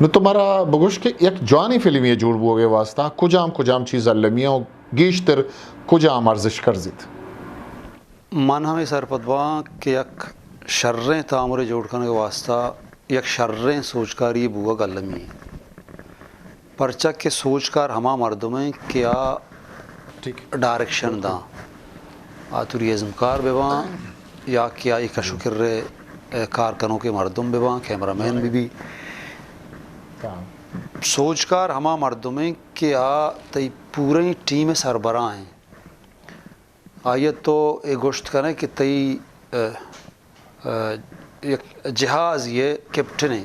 نو تو مارا بگوش کہ یک جوانیں فلمے جوڑ بوگ ء واسطہ کجام کجام چیز المی ایں و گیشتر کجام ارزشت کرزیت؟ من ہمے سرپد باں کہ یک شریں تامرے جوڑ کنگ ء واستا یک شریں سوجکاری بوگ المی انت۔ پرچا کہ سوجکار ہما مردم انت کہ آ ٹھیک۔ ڈائریکشن داں، آ توری ازمکار بہ باں یا کہ آئی کش و کر ء کار کنوکیں مردم بہ باں، کیمرہ مین بہ بی۔ سوجکار ہما مردم انت کہ آ تئی پوریں ٹیم ء سربراہ انت۔ آئی ء تو اے گوشت کنئے کہ تئی، ء، ء، یک جہازے ء کیپٹن ء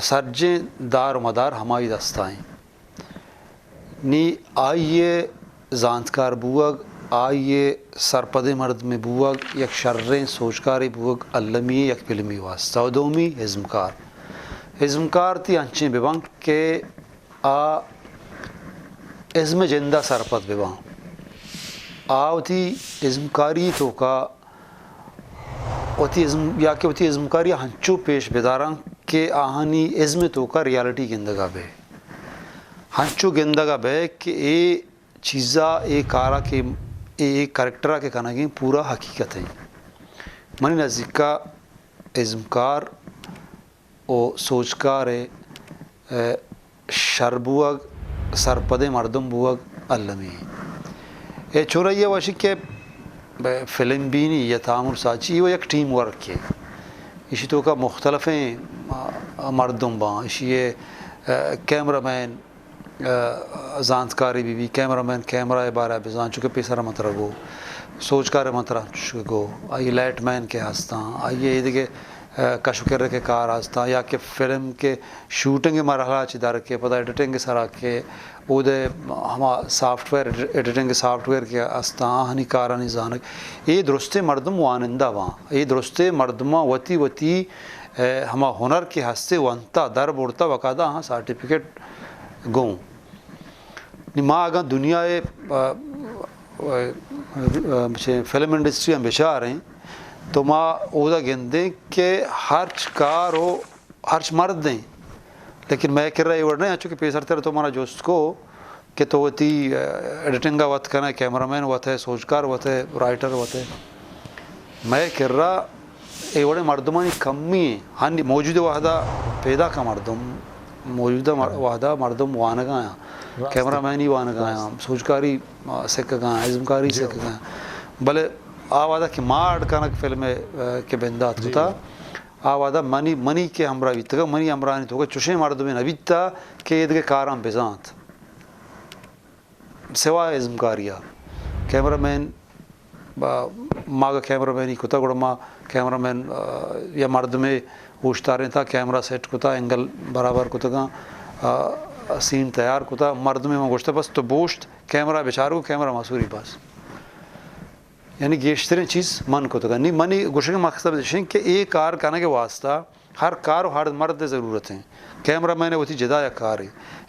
سرجیں دار و مدار ہمائی دستا انت۔ نی آئی ء زانتکار بوگ، آئی ء سرپدیں مردمے بوگ، یک شریں سوجکارے بوگ المی یک فلمی واسطہ۔ و دومی ازمکار۔ ازمکار تی انچیں بہ بنت کہ آ ازم ء جند ء سرپد بہ باں۔ آ وتی ازمکاری توکا وتی ازم، یا کہ وتی ازمکاری ء ہنچو پیش بداراں کہ آہانی ازم ء توکا ریالٹی گندگا بہ، ہنچو گندگا بہ کہ اے چیزا، اے کارا کہ اے، اے کریکٹرا کہ کنگیں پورا حقیقت انت۔ منی نزیکا ازمکار و سوجکار ء، ء، شر بوگ، سرپدیں مردم بوگ المی۔ اے چونائی ء وشی کہ فلم بینی یا تامر ساچی و یک ٹیم ورک ء۔ ایشی توکا مختلفیں، ء، مردم باں۔ ایشی ء، ء، کیمرہ مین، زانتکاری بہ بی، کیمرہ مین کیمرہ ءِ بارہ ءَ بزان، چونکہ پیسر ءَ من ترا گو، سوجکار ءَ من ترا چوش گو، آئی لائٹ مین کہ ہستاں، آئی اے دگہ کش و کر کہ کار ہستاں، یا کہ فلم کہ شوٹنگ ءِ مرحلہ چہ در کہ پدا ایڈیٹنگ ءِ سرا کہ اودے ہما سافٹ ویئر، ایڈیٹنگ ءِ سافٹ ویئر کہ ہستاں، آہانی کارانی زانگ، اے درستیں مردم وانندہ باں، اے درستیں مردماں وتی وتی ہما ہنر کہ ہستے ونتا در برتا، باقاعدہ آہاں سرٹیفکیٹ گوں۔ نی ما اگاں دنیا ءِ، آ، آ، آ، چہ فلم انڈسٹری ہم بچاریں تو ما اودا گندیں کہ ہرچ کار و ہرچ مرد ایں، لیکن مئے کرا اے وڑ نہ ایں، انچو کہ پیسر تر تو منا جست کو کہ تو وتی، آ، ایڈیٹنگ ءَ وت کنئے، کیمرہ مین وت ئے، سوجکار وت ئے، رائٹر وت ئے۔ مئے کرا اے وڑیں مردمانی کمی ایں۔ ہنی موجودہ وہدا پیداکاں مردم، موجودہ مر-، وہدا مردم وانگایاں، کیمرہ مینی وانگایاں، سوجکاری، آ، سکگاں، ازمکاری سکگاں۔ بلے آ وہدا کہ ما اڈ کنگ فلم ءَ، آ، کہ بندات کتا، آ وہدا منی، منی کہ ہمراہ بیتگاں، منی ہمراہانی توکا چوشیں مردمے نہ بیتا کہ اے دگہ کاراں بزانت۔ سوائے ازمکاری ءَ۔ کیمرہ مین، آ، ما اگہ کیمرہ مینی کتا، گڑا ما کیمرہ مین، آ، یا مردمے اوشتارینتا، کیمرہ سیٹ کتا، اینگل برابر کتگاں، آ، سین تیار کتا، مردمے ما گوشتا، بس تو بوشت، کیمرہ بچار گو، کیمرہ مسوری بس۔ یعنی گیشتریں چیز من کتگاں۔ نی منی گوشگ ءِ مقصد اش انت کہ اے کار کنگ ءِ واسطہ ہر کار و ہر مرد ءِ ضرورت ایں۔ کیمرہ مین ءِ وتی جدا یک کارے،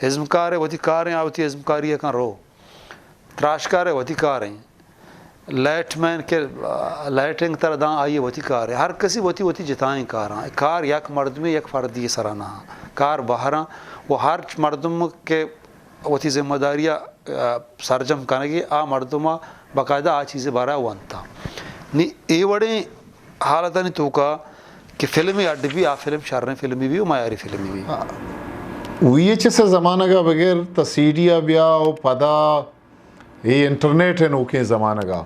ازمکار ءِ وتی کاریں، آ وتی ازمکاری ءَ کن رو، تراشکار ءِ وتی کاریں، لائٹ مین کہ، آ، لائٹنگ ترا داں، آئی ءِ وتی کارے۔ ہر کسی وتی وتی جتائیں کاراں۔ کار یک مردمے، یک فردی ءِ سرا نہ، کار بہراں و ہر مردم کہ وتی ذمہ داری ءَ، آ، سرجم کنگی، آ مردم ءَ باقاعدہ آ چیز ءِ بارہ ءَ ونتا۔ نی اے وڑیں حالتانی توکا کہ فلمے اڈ بی، آ فلم شریں فلمے بی و معیاری فلمے بی۔ وی ایچ ایس ءِ زمانگ ءَ بگر تا سی ڈی ءَ بیا و پدا اے انٹرنیٹ ءِ نوکیں زمانگ ءَ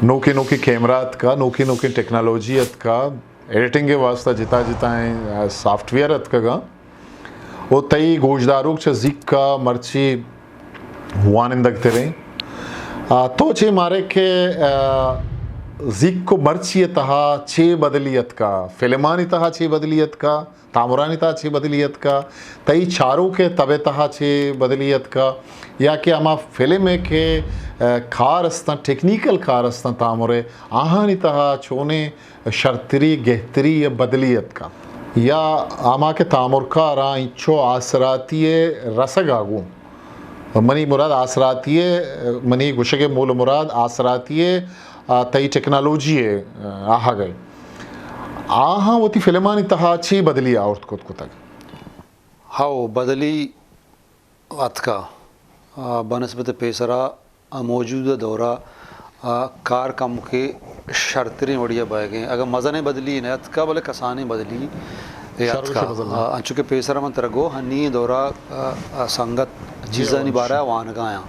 نوکیں نوکیں کیمرہ اتکا، نوکیں نوکیں ٹیکنالوجی اتکا، ایڈیٹنگ ءِ واسطہ جتا جتائیں، آ، سافٹ ویئر اتکگاں۔ و تئی گوشداروک چہ زیک ءَ مرچی وانندگ تریں۔ آ، تو چے مارے کہ، آ، زیک و مرچی ءِ تہا چے بدلی اتکا، فلمانی تہا چے بدلی اتکا، تامرانی تہا چے بدلی اتکا، تئی چاروک ءِ تب ءِ تہا چے بدلی اتکا، یا کہ ہما فلم ءِ کہ، آ، کار استاں، ٹیکنیکل کار استاں تامر ءِ، آہانی تہا چونیں شرتری، گہتری یا بدلی اتکا؟ یا ہما کہ تامرکاراں انچو آسراتی ءِ رسگ ءَ گوں، منی مراد آسراتی ءِ، منی گوشگ ءِ مول مراد آسراتی ءِ، آ، تئی ٹیکنالوجی ءِ، آ، آہگ ءِ، آہاں وتی فلمانی تہا چی بدلی آورت کت کتگ؟ ہو، بدلی اتکا، آ، بنسبت پیسرا، آ، موجودہ دورا، آ، کار کمکے شرتریں وڑیا بئیگیں۔ اگہ مزنیں بدلی نہ اتکا، بلے کسانیں بدلی اے اتکا۔ آ، انچو کہ پیسرا من ترا گو، ہنی دورا، آ، آ، سنگت چیزانی بارہ وانگایاں۔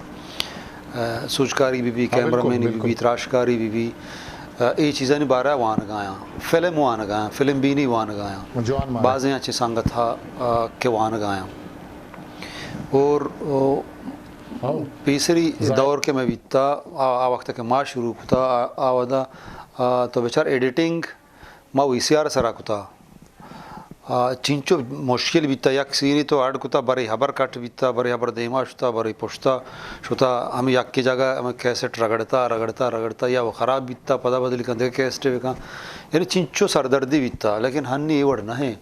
آ، سوجکاری بی بی، کیمرہ مینی بی بی، تراشکاری بی بی، آ، اے چیزانی بارہ وانگایاں۔ فلم وانگایاں، فلم بینی وانگایاں۔ بازیں انچیں سنگت ہا، آ، کہ وانگایاں۔ اور، او، پیسری دور کہ مئے بیتا، آ، آ وقت کہ ما شروع کتا، آ، آ وہدا، آ، تو بچار ایڈیٹنگ ما وی سی آر سرا کتا۔ آ، چنچو مشکل بیتا، یک سینے تو اڈ کتا، برے ہبر کٹ بیتا، برے ہبر دیما شتا، برے پشتا شتا، ہمے یکے جاگہ ہمے کیسٹ رگڑتا، رگڑتا، رگڑتا، یا وہ خراب بیتا، پدا بدل کن، دگہ کیسٹے بکن۔ یعنی چنچو سردردی بیتا، لیکن ہنی اے وڑ نہ ایں۔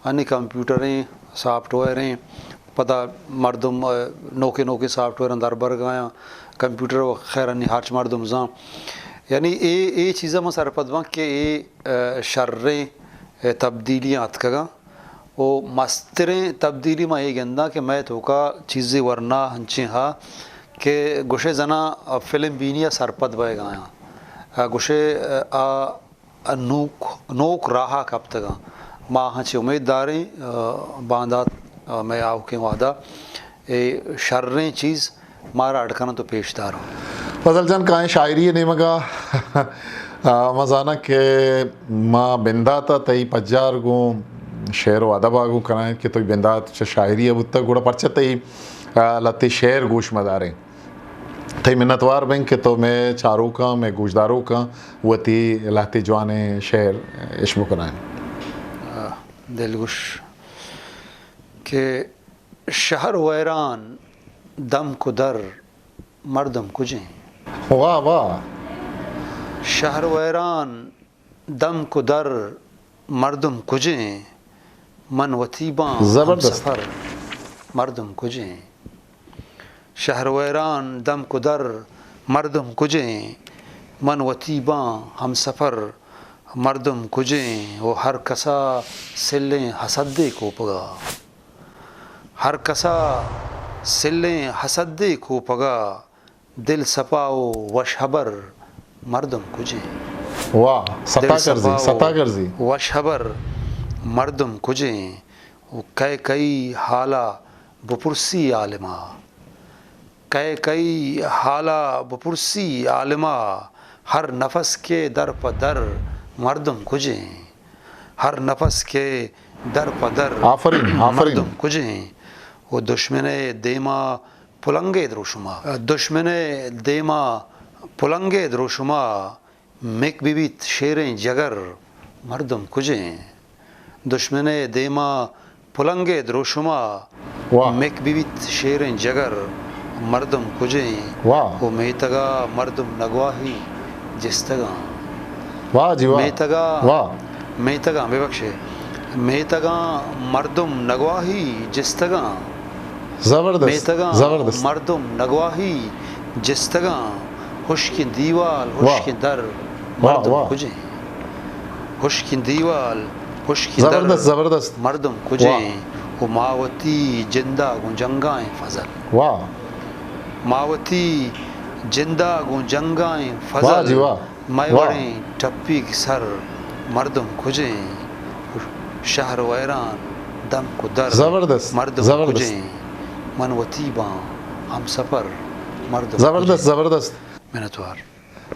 ہنی کمپیوٹریں، سافٹ ویئریں، پدا مردم، آ، نوکیں نوکیں سافٹ ویئراں دربرگایاں، کمپیوٹر و خیر انی ہرچ مردم زان۔ یعنی اے، اے چیزا من سرپد باں کہ اے، آ، شریں، آ، تبدیلیاں اتکگاں و مستریں تبدیلی من اے گنداں کہ مئے توکا چیزے ورنا ہنچیں ہا کہ گوشے زنا فلم بینی ءَ سرپد بئیگایاں۔ آ، گوشے، آ، نوک، نوک راہا کپتگاں۔ ما آہاں چہ امید داریں، آ، باندات، آ، مئے آؤکیں وہدا اے شریں چیز مارا اڈ کننت و پیش دارنت۔ فضل جان، کائیں شاعری ءِ نیمگا، آ، ما زاناں کہ ما بنداتا تئی پجار گوں شعر و ادب ءَ گوں کنائینت کہ تئی بندات چہ شاعری ءَ بوتگ، گڑا پرچہ تئی، آ، لہتے شعر گوش مداریں۔ تئی منتوار بیں کہ تو مئے چاروکاں، مئے گوشداروکاں وتی لہتے جوانیں شعر اش بکنائیں۔ آ، دلگوش کہ شہر ویران دمک و در مردم کجیں؟ واہ، واہ۔ شہر ویران دمک و در مردم کجیں؟ من وتی باں زبردست۔ ہمسفر مردم کجیں؟ شہر ویران دمک و در مردم کجیں؟ من وتی باں ہمسفر مردم کجیں؟ و ہر کسا سلیں حسدے کوپگا۔ ہر کسا سلیں حسدے کوپگا، دل سپا و وش ہبر مردم کجیں؟ واہ، ستا دل کرزی، سپا و ستا کرزی۔ وش ہبر مردم کجیں؟ و کئے کئی حالا بپرسی عالما۔ کئے کئی حالا بپرسی عالما، ہر نفس کے در پہ در مردم کجیں؟ ہر نفس کے در پہ در آفرین، آفرین۔ مردم کجیں؟ و دشمن دیما پلنگے دروشما، دشمن دیما پلنگے دروشما، مک بہ بیت شیریں جگر مردم کجیں؟ دشمن دیما پلنگے دروشما، واہ۔ مک بہ بیت شیریں جگر مردم کجیں؟ واہ۔ و میتگا مردم نگواہی جستگاں۔ واہ جی واہ۔ میتگا، واہ۔ میتگاں، ببخشے، میتگاں مردم نگواہی جستگاں۔ زبردست، میتگاں زبردست۔ مردم نگواہی جستگاں، ہشکیں دیوال، واہ۔ ہشکیں در، واہ، مردم واہ۔ کجیں؟ ہشکیں دیوال، ہشکیں در، زبردست، زبردست۔ مردم کجیں؟ واہ۔ و ما وتی جندا گوں جنگائیں فضل۔ واہ۔ ما وتی جندا گوں جنگائیں فضل۔ واہ جی واہ۔ مئے واہ۔ وڑیں ٹپیگ سر مردم کجیں؟ شہر ویران دمک و در زبردست، مردم زبردست۔ کجیں؟ من وتی باں ہمسفر مردم زبردست، کجیں؟ زبردست۔ منتوار۔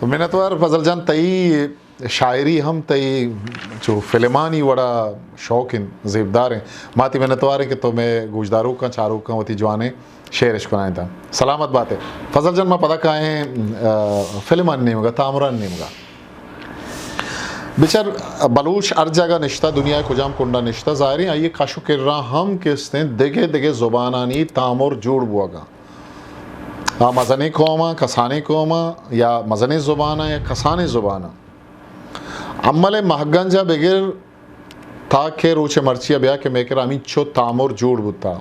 منتوار فضل جان، تئی شاعری ہم تئی چو فلمانی وڑا شوق انت، زیبدار انت۔ ما تئی منتوار ایں کہ تو مئے گوشداروکاں، چاروکاں وتی جوانیں شعر اش کنائینتاں۔ سلامت بات ئے۔ فضل جان، ما پدا کائیں، آ، فلمانی نیمگا، تامرانی نیمگا۔ بچار، بلوچ ہر جاگہ نشتہ، دنیا کجام کنڈا نشتہ، ظاہریں آئی کش و کرا ہم کہ استیں دگہ دگہ زبانانی تامر جوڑ بوگا۔ آ مزنیں قوماں، کسانیں قوماں، یا مزنیں زباناں یا کسانیں زباناں۔ ہمل مہگنجا بگر تا کہ روچ مرچی ء بیا کہ مئے کرا ہمینچو تامر جوڑ بوتا۔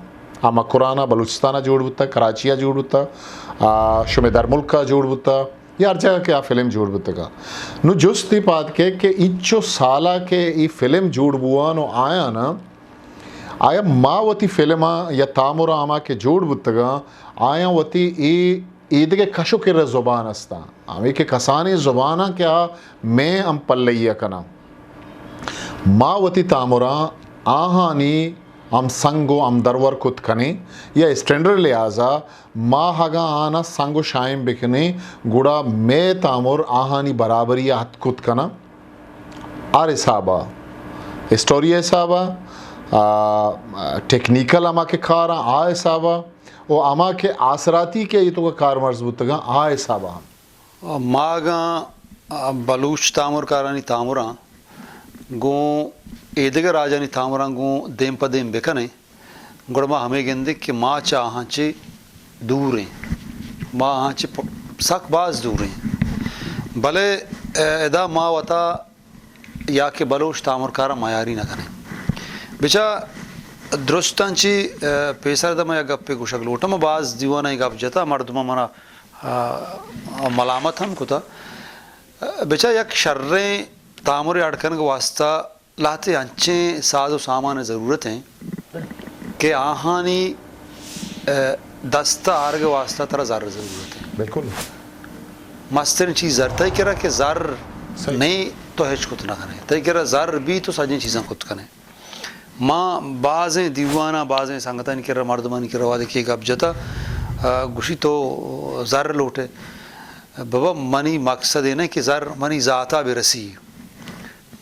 آ مکران ء بلوچستان ء جوڑ بوتا، کراچی ء جوڑ بوتا، آ شمے درملک ء جوڑ بوتا، یا ہر جاگہ کہ آ فلم جوڑ بوتگا۔ نو جست ای پاد کہ، کہ اینچو سالا کہ ای فلم جوڑ بوان و آیانا، آیا ما وتی فلماں یا تامراں ہما کہ جوڑ بوتگاں، آیاں وتی اے ایدگہ کش و کر ء زبان استاں، ہمے کہ کسانیں زباناں کہ آ مئے ہم پلئی ء کناں۔ ما وتی تامراں آہانی ہم سنگ و ہم درور کت کنیں یا اسٹینڈرڈ لحاظا ما اگاں آہانا سنگ و شائم بکنیں، گڑا مئے تامر آہانی برابری ء اتک کت کناں۔ ہر حسابا، اسٹوری ء حسابا، آ، ٹیکنیکل ہما کہ کاراں آ حسابا، و ہما کہ آسراتی کہ اے توکا کارمرز بوتگاں آ حسابا ہم۔ ما اگاں بلوچ تامرکارانی تامراں گوں ایدگہ راجانی تامراں گوں دیم پہ دیم بکنیں، گڑا ما ہمے گندیں کہ ما چہ آہاں چہ دور ایں، ما آہاں چہ پ-، سک باز دور ایں۔ بلے، ا، ادا ما وتا یا کہ بلوچ تامرکاراں میاری نہ کنیں۔ بچا درستاں چی، ا، پیسر دما یک گپے گوشگ لوٹاں، ما باز دیواناں اے گپ جتا، مردماں منا، ا، ملامت ہم کتا۔ بچا یک شریں تامرے اڈ کنگ واسطہ لہتے انچیں ساز و سامان ضرورت ہیں کہ آہانی، ا، دست آرگ واسطہ ترا زر ضرورت ہیں۔ بالکل۔ مسترین چیز زر۔ تئی کرا کہ زر صحیح۔ نہیں تو ہچ کت نہ کنے۔ تئی کرا زر بی تو سجیں چیزاں کت کنے۔ ما بازیں دیواناں، بازیں سنگتانی کرا، مردمانی کرا وہدے کہ گپ جتا، ا، گوشی تو زر لوٹے۔ بابا منی مقصد اے نہ کہ زر منی ذاتا برسی۔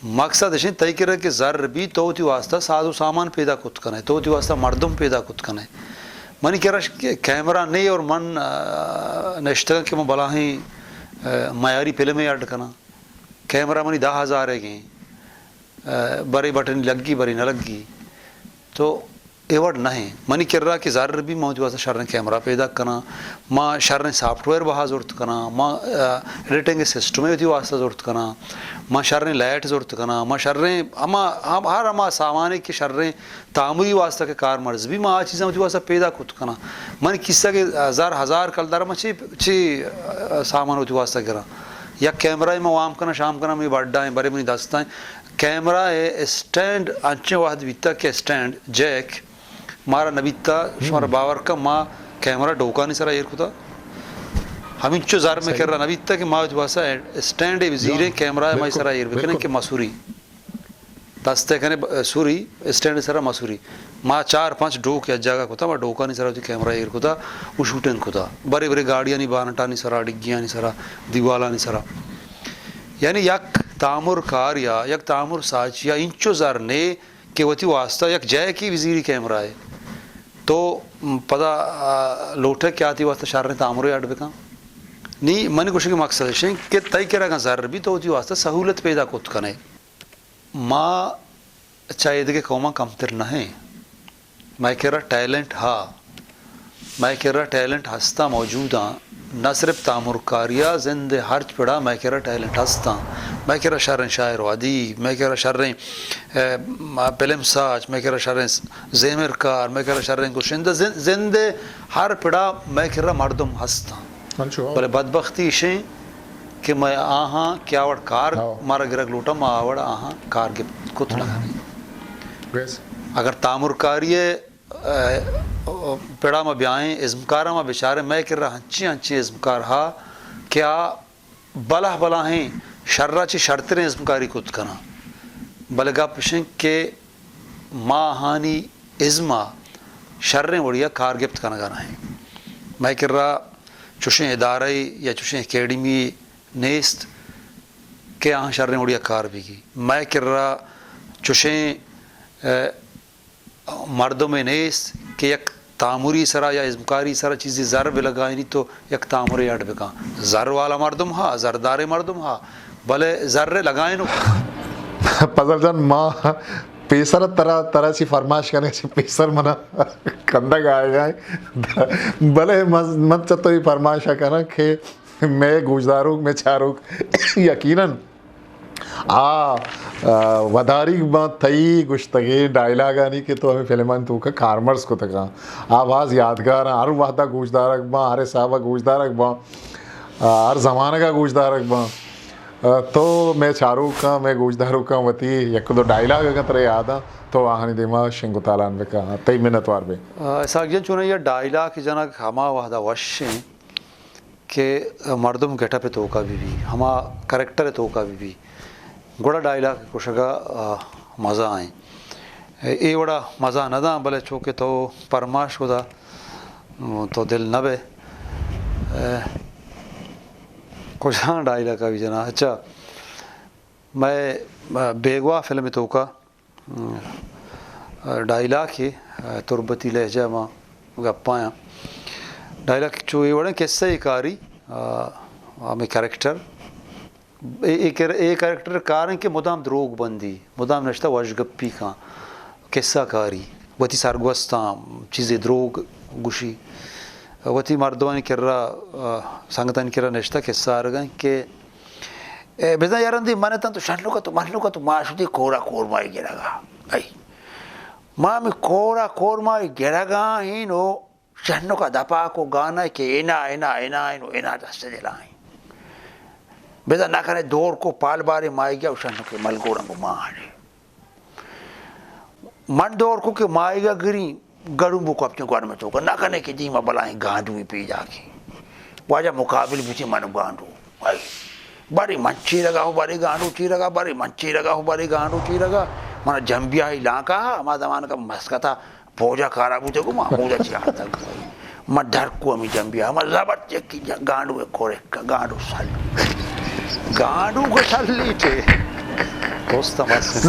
مقصد اش انت، تئی کرا کہ زر بی، تو وتی واسطہ ساز و سامان پیدا کت کنے، تو وتی واسطہ مردم پیدا کت کنے۔ منی کرا ش-، کیمرہ نہیں اور من، آ، نشتگاں کہ من بلاہیں، آ، معیاری فلمے اڈ کناں۔ کیمرہ منی دہ ہزار ء گیں، آ، برے بٹن لگی، برے نہ لگی۔ تو اے وڑ نہ ایں۔ منی کرا کہ زر بی، ما وتی واسطہ شریں کیمرہ پیدا کناں، ما شریں سافٹ ویئر بہا زرت کناں، ما، آ، ایڈیٹنگ سسٹمے وتی واسطہ زرت کناں، ما شریں لائٹ زرت کناں، ما شریں ہما، ہم، ہر ہما سامانے کہ شریں تامری واسطہ کہ کارمرز بی، ما آ چیزاں وتی واسطہ پیدا کت کناں۔ منی کیسہ کہ زر ہزار کلدار، ما چی، چی، آ، سامان وتی واسطہ گراں؟ یک کیمرہ ما وام کناں، شام کناں، منی بڈا ایں، برے منی دستا ایں۔ کیمرہ ء اسٹینڈ انچیں وہد بیتگ کہ اسٹینڈ، جیک، مارا نہ بیتا۔ شمارا باور کن، ما کیمرہ ڈوکانی سرا ایر کتا۔ ہمینچو زر مئے کرا نہ بیتا کہ ما وتی واسطہ اسٹینڈے بزیریں، کیمرہ ء مئے سرا ایر بکنیں کہ مسوری۔ دست ء کنے ب-، سوری، اسٹینڈ سرا مسوری۔ ما چار پنچ ڈوک یک جاگہ کتا، ما ڈوکانی سرا وتی کیمرہ ایر کتا و شوٹنگ کتا۔ برے برے گاڑیانی بانٹانی سرا، ڈگیانی سرا، دیوالانی سرا۔ یعنی یک تامر کار یا یک تامر ساچی یا انچو زر نے کہ وتی واسطہ یک جیکے بزیری کیمرہ ء، تو پدا، آ، لوٹے کہ آ تئی واسطہ شریں تامرے اڈ بکن۔ نی منی گوشگ ء مقصد اش انت کہ تئی کرا اگاں زر بی، تو وتی واسطہ سہولت پیدا کت کنے۔ ما چہ ایدگہ قوماں کمتر نہ ایں۔ مئے کرا ٹیلنٹ ہا، مئے کرا ٹیلنٹ ہستاں، موجوداں۔ نہ صرف تامرکاری ء، زند ء ہرچ پڑا مئے کرا ٹیلنٹ ہستاں۔ مئے کرا شریں شاعر و ادیب، مئے کرا شریں، اے، فلم ساز، مئے کرا شریں زیمرکار، مئے کرا شریں گشندہ، زند، زند ء ہر پڑا مئے کرا مردم ہستاں۔ انچو، ہو۔ بلے بدبختی ایشیں کہ مئے آہاں کہ آ وڑ کار، ہو، مارا گرگ لوٹاں، ما آ وڑ آہاں کار گپت کت نہ کنیں۔ اگر تامرکاری ء، اے، پڑا ما بیائیں، ازمکاراں ما بچاریں، مئے کرا ہنچیں ہنچیں ازمکار ہا کہ آ بلاہ بلاہیں شرا چہ شرتریں ازمکاری کت کناں۔ بلے گپ اش انت کہ ما آہانی ازم ء شریں وڑی ء کار گپت کنگا نہ ایں۔ مئے کرا چوشیں ادارہ یا چوشیں اکیڈمی نیست کہ آہاں شریں وڑی ء کار بگی۔ مئے کرا چوشیں، اے، مردمے نیست کہ یک تامری سرا یا ازمکاری سرا چیزے زر بلگائینی تو یک تامرے اڈ بکن۔ زر والا مردم ہا، زرداریں مردم ہا، بلے زر لگائینو۔ پزل جان، ما پیسر ترا، ترا چی فرمائش کنگا چی پیسر منا کندگ آئیگا۔ بلے من، من چہ تو ای فرمائش کناں کہ مئے گوشداروک، مئے چاروک یقیناً آ، آ، وداریگ باں تئی گوشتگیں ڈائیلاگانی کہ تو ہمے فلمانی توکا کارمرز کتگاں۔ آ باز یادگاراں، ہر وہدا گوشدارگ باں، ہر حسابا گوشدارگ باں، آ، ہر زمانگا گوشدارگ باں۔ آ، تو مئے چاروکاں، مئے گوشداروکاں وتی یک دو ڈائیلاگ اگاں ترا یاداں تو آہانی دیما شنگ و تالان بکن۔ تئی منتوار بیں۔ آ، اسحاق جان، چوناہا ڈائیلاگ جنگ ہما وہدا وش ایں کہ مردم گیٹ اپ ء توکا بہ بی، ہما کریکٹر ء توکا بہ بی، گڑا ڈائیلاگ کشگ ء، آ، مزہ ایں۔ اے وڑا مزہ نہ داں، بلے چو کہ تو پرماش کتا، تو دل نہ بئے۔ اے، کجام ڈائیلاگ ء بہ جناں؟ اچھا، مئے، آ، بیگواہ فلم ء توکا ڈائیلاکے، تربتی لہجہ ما گپایاں۔ ڈائیلاک چو اے وڑیں، قصہ ء کاری، آ، ہمے کریکٹر، اے، اے کر-، اے کریکٹر کاریں کہ مدام دروگ بندی، مدام نشتہ وشگپی کن، قصہ کاری، وتی سرگوستاں چیزے دروگ گوشی، وتی مردمانی کرا، آ، سنگتانی کرا نشتہ قصہ آرگاں کہ اے، بزاں یارندی من اتاں تو شنوک ات، تو منوک ات، تو ما شدی کورا کورمائی گرگا۔ ای۔ ما ہمے کورا کورمائی گرگا ہین و شنوکا دپا کو گانا کہ انا، انا، انا، انو، انا دست دلا ہین۔ بزاں نہ کنے دور کو پال بارے مائی گیا و شنوکے ملگورنگو ما آنے۔ من دور کو کہ ماہیگا گریں، گڑو بو کپتیں گورم توکا، نہ کنے کہ دیما بلاہیں گانڈوے پیداکیں۔ واجہ مقابل بوتیں من گانڈو۔ آئی۔ بارے من چیرگا ہو، بارے گانڈو چیرگا، بارے من چیرگا ہو، بارے گانڈو چیرگا۔ منا جمبیاہی لانکا، ہما زمانگا مسکتا پوجا کارا بوتگو، ما اودا چی آتگ۔ ما در کو ہمے جمبیا، ما زبر یکی جا-، گانڈو ء کورک، گانڈو سل۔ گانڈو کو سلی چے؟ دوست ہم است۔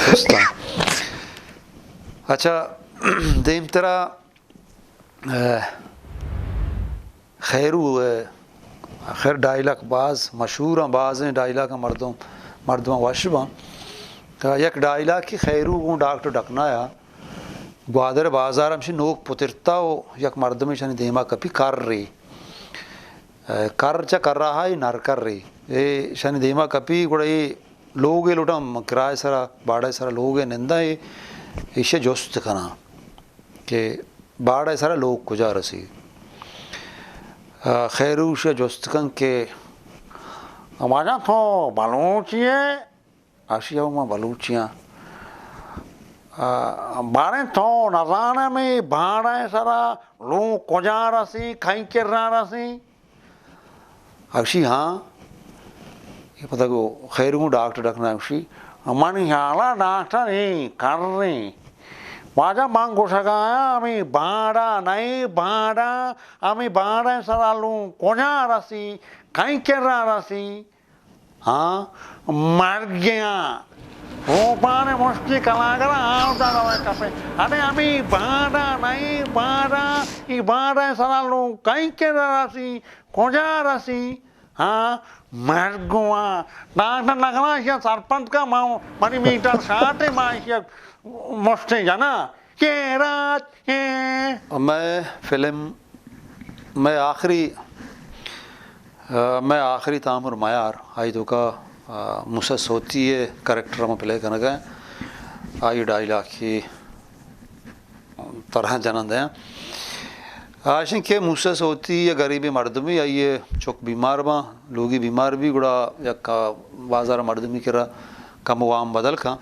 دوست ہم۔ اچھا، دیمترا، اہ، خیرو، اہ، خیر ڈائیلاگ باز مشہور ہیں، بازیں ڈائیلاگ ہیں، مردم، مردم وش باں۔ یک ڈائیلاگ کہ خیرو گوں ڈاکٹر ڈکنا یا گوادر بازار ہمشی نوک پترتا و یک مردمے شانی دیما کپی کرے۔ اہ، کر چہ کرا ہائی نر کرے۔ اے شانی دیما کپی گڑا اے لوگے لوٹاں کرائے سرا، باڑے سرا لوگے ننداں اے، ایشی جست کناں کہ باڑے سرا لوگ کجا رسی۔ اہ، خیروش جست کن کہ واجہ تو بلوچی ئے؟ اشی او ما بلوچیاں۔ آ، باریں تو نزانم اے باڑ ء سرا لوگ کجا رسی، کئی کرا رسی؟ اشی ہاں۔ اے پدا گو خیر گوں ڈاکٹر ڈکنا اشی، منی ہیالا ڈاکٹر اے کریں۔ واجہ من گوشگایاں ہمے باڑا نئے باڑا، ہمے باڑ ء سرا لوگ کجا رسی، کئی کرا رسی؟ ہاں، مرگیاں۔ روپان مشتی کلاگر آودا روئے کپے۔ اڑے ہمے باڑا نئے باڑا، ای باڑا سرا لوگ کئی کرا رسی، کجا رسی؟ ہاں، مرگواں۔ ڈاکٹر نگراں اشیا سرپند کا، ما، منی میٹر شاٹ ہے، ما اشیا مشتے جنا۔ کہ رات، اے۔ مئے فلم، مئے آخری، آ، مئے آخری تامر میار، آئی توکا، آ، موسی سوتی ء کریکٹر ہم پلے کنگا۔ آئی ڈائیلاگ کی طرح جنند ہیں۔ آشن کہ موسی سوتی یا غریبیں مردمی، آئی چک بیمار باں، لوگی بیمار بی، گڑا یک بازار مردمی کرا کم وام بدل کن۔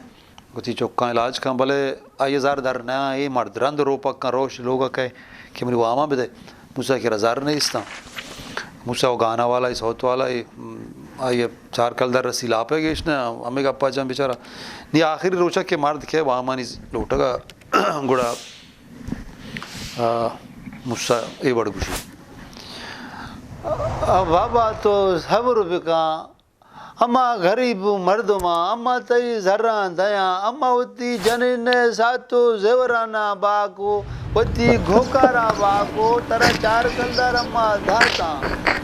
وتی چکاں علاج کن، بلے آئی ء زر در نیاں، اے مرد رند روپک کن، روش لوگ ء کئے کہ منی واما بدئے۔ موسی ء کرا زر نیستاں۔ موسی و گانا والا، اے سوت والا، اے، آئی ء چار کلدار رسی لاپ ء گیش نہ، ہمے گپا جن بیچارہ۔ نی آخری روچ ء کہ مرد کئے وامانی لوٹگ ء گڑا، آ، موسی اے وڑ گوشی۔ آ، بابا تو صبر بکن، اما غریب مردماں، اما تئی زراں دیاں، اما وتی جنین ء سات و زیورانا باکو، وتی گھوکاراں باکو، ترا چار کلدار اما داتاں۔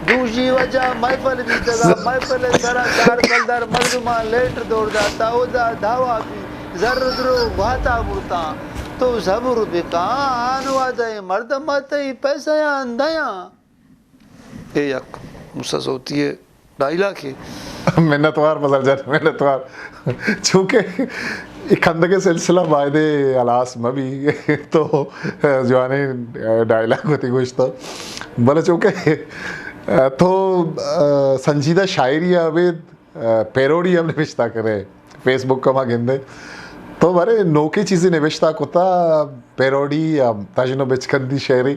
دوشی وجہ محفل بیتگا، محفل ء سرا چار کلدار مردماں لیٹر دور داتا، اودا دھاوا بی، زر درو گھاتا برتاں۔ تو صبر بکاں، آنوادہ مردماں تئی پیسیاں دیاں۔ اے یک موسی سوتی ء ڈائیلاگے۔ منتوار فضل جان، منتوار۔ چونکہ اے کندگ ء سلسلہ بایدے ہلاس مہ بی تو جوانیں ڈائیلاگ وتی گوشتہ۔ بلے چونکہ تو سنجیدہ شاعری ء ابید پیروڈی ہم نبشتہ کرے، فیس بک ء ما گندیں۔ تو بارے نوکیں چیزے نبشتہ کتا، پیروڈی یا تژن و بچکندی شعری۔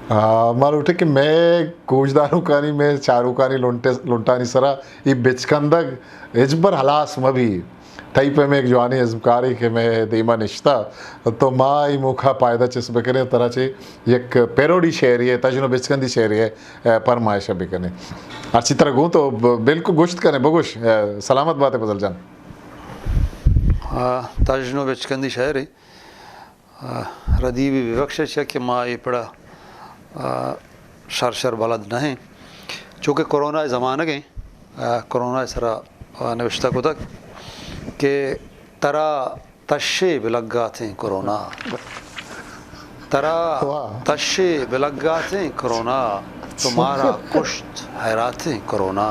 آ، ما لوٹیں کہ مئے گوشداروکانی، مئے چاروکانی لنٹ-، لنٹانی سرا اے بچکندگ ہچبر ہلاس مہ بی۔ تئی پیمیں یک جوانیں ازمکارے کہ مئے دیما نشتہ، تو ما اے موقع پائدہ چست بکنیں، ترا چہ یک پیروڈی شعری ء، تژن و بچکندی شعری ء ء، پرمائش ء بکنیں۔ ہرچی ترا گوں تو ب-، بالکل گوشت کنے، بگوش۔ ء، سلامت باتے فضل جان۔ آ، تژن و بچکندی شعرے۔ آ، ردی بی ببخش چیا کہ ما اے پڑا، آ، شر شر بلد نہ ایں۔ چونکہ کرونا ء زمانگ ایں، آ، کرونا ء سرا، آ، نوشتہ کتگ کہ ترا تشے بلگاتیں کرونا۔ ترا واہ۔ تشے بلگاتیں کرونا، تو مارا کشت حیراتیں کرونا۔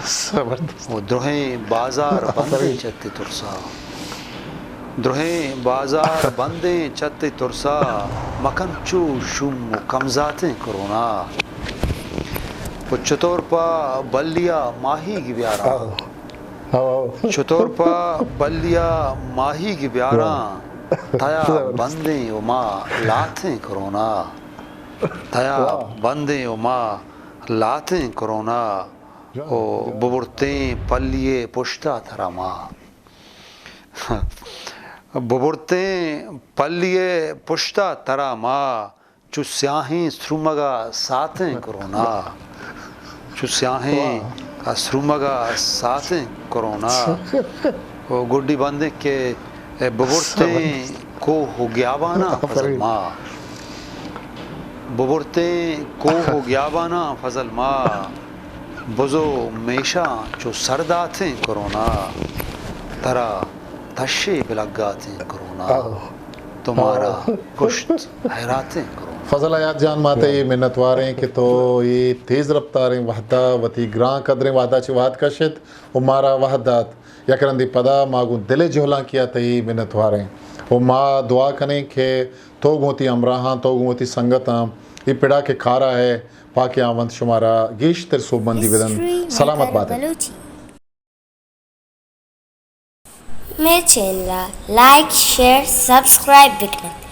زبردست۔ و درہیں بازار بندیں چہ تئی ترسا۔ درہیں بازار بندیں چہ تئی ترسا، مکن چو شوم و کمزاتیں کرونا۔ و چطور پہ بلیا ماہیگ بیاراں۔ آہو۔ آہو، آہو۔ چطور پہ بلیا ماہیگ بیاراں، واہ۔ تیا زبردست۔ بندیں و ما لاتیں کرونا۔ تیا واہ۔ بندیں و ما لاتیں کرونا۔ جان، او جان۔ ببرتیں پلی ء پشتا ترا ما۔ ببرتیں پلی ء پشتا ترا ما۔ چو سیاہیں سرمگا ساتیں کرونا۔ چو سیاہیں واہ۔ سرومگ ءَ ساتیں کرونا۔ و گڈی بندیں کہ ببرتیں کوہ و گیاباناں فضل ما۔ ببرتیں کوہ و گیاباناں فضل ما۔ بزو میشاں چو سر داتیں کرونا۔ ترا تشے بلگاتیں کرونا۔ تو مارا کشت حیراتیں کرونا۔ فضل حیات جان، ما تئی منتواریں کہ تو اے تیز رفتاریں وہدا وتی گران قدریں وہدا چہ وہد کشت و مارا وہد دات۔ یک رندے پدا ما گوں دل ءِ جہلانکی ءَ تئی منتواریں و ما دعا کنیں کہ تو گوں وتی ہمراہاں، تو گوں وتی سنگتاں اے پڑا کہ کارا ہے، پاکیں ہاوند شمارا گیشتر سوبمندی بدنت۔ سلامت بات۔ مئے چینل ءَ لائک، شیئر، سبسکرائب بکنت۔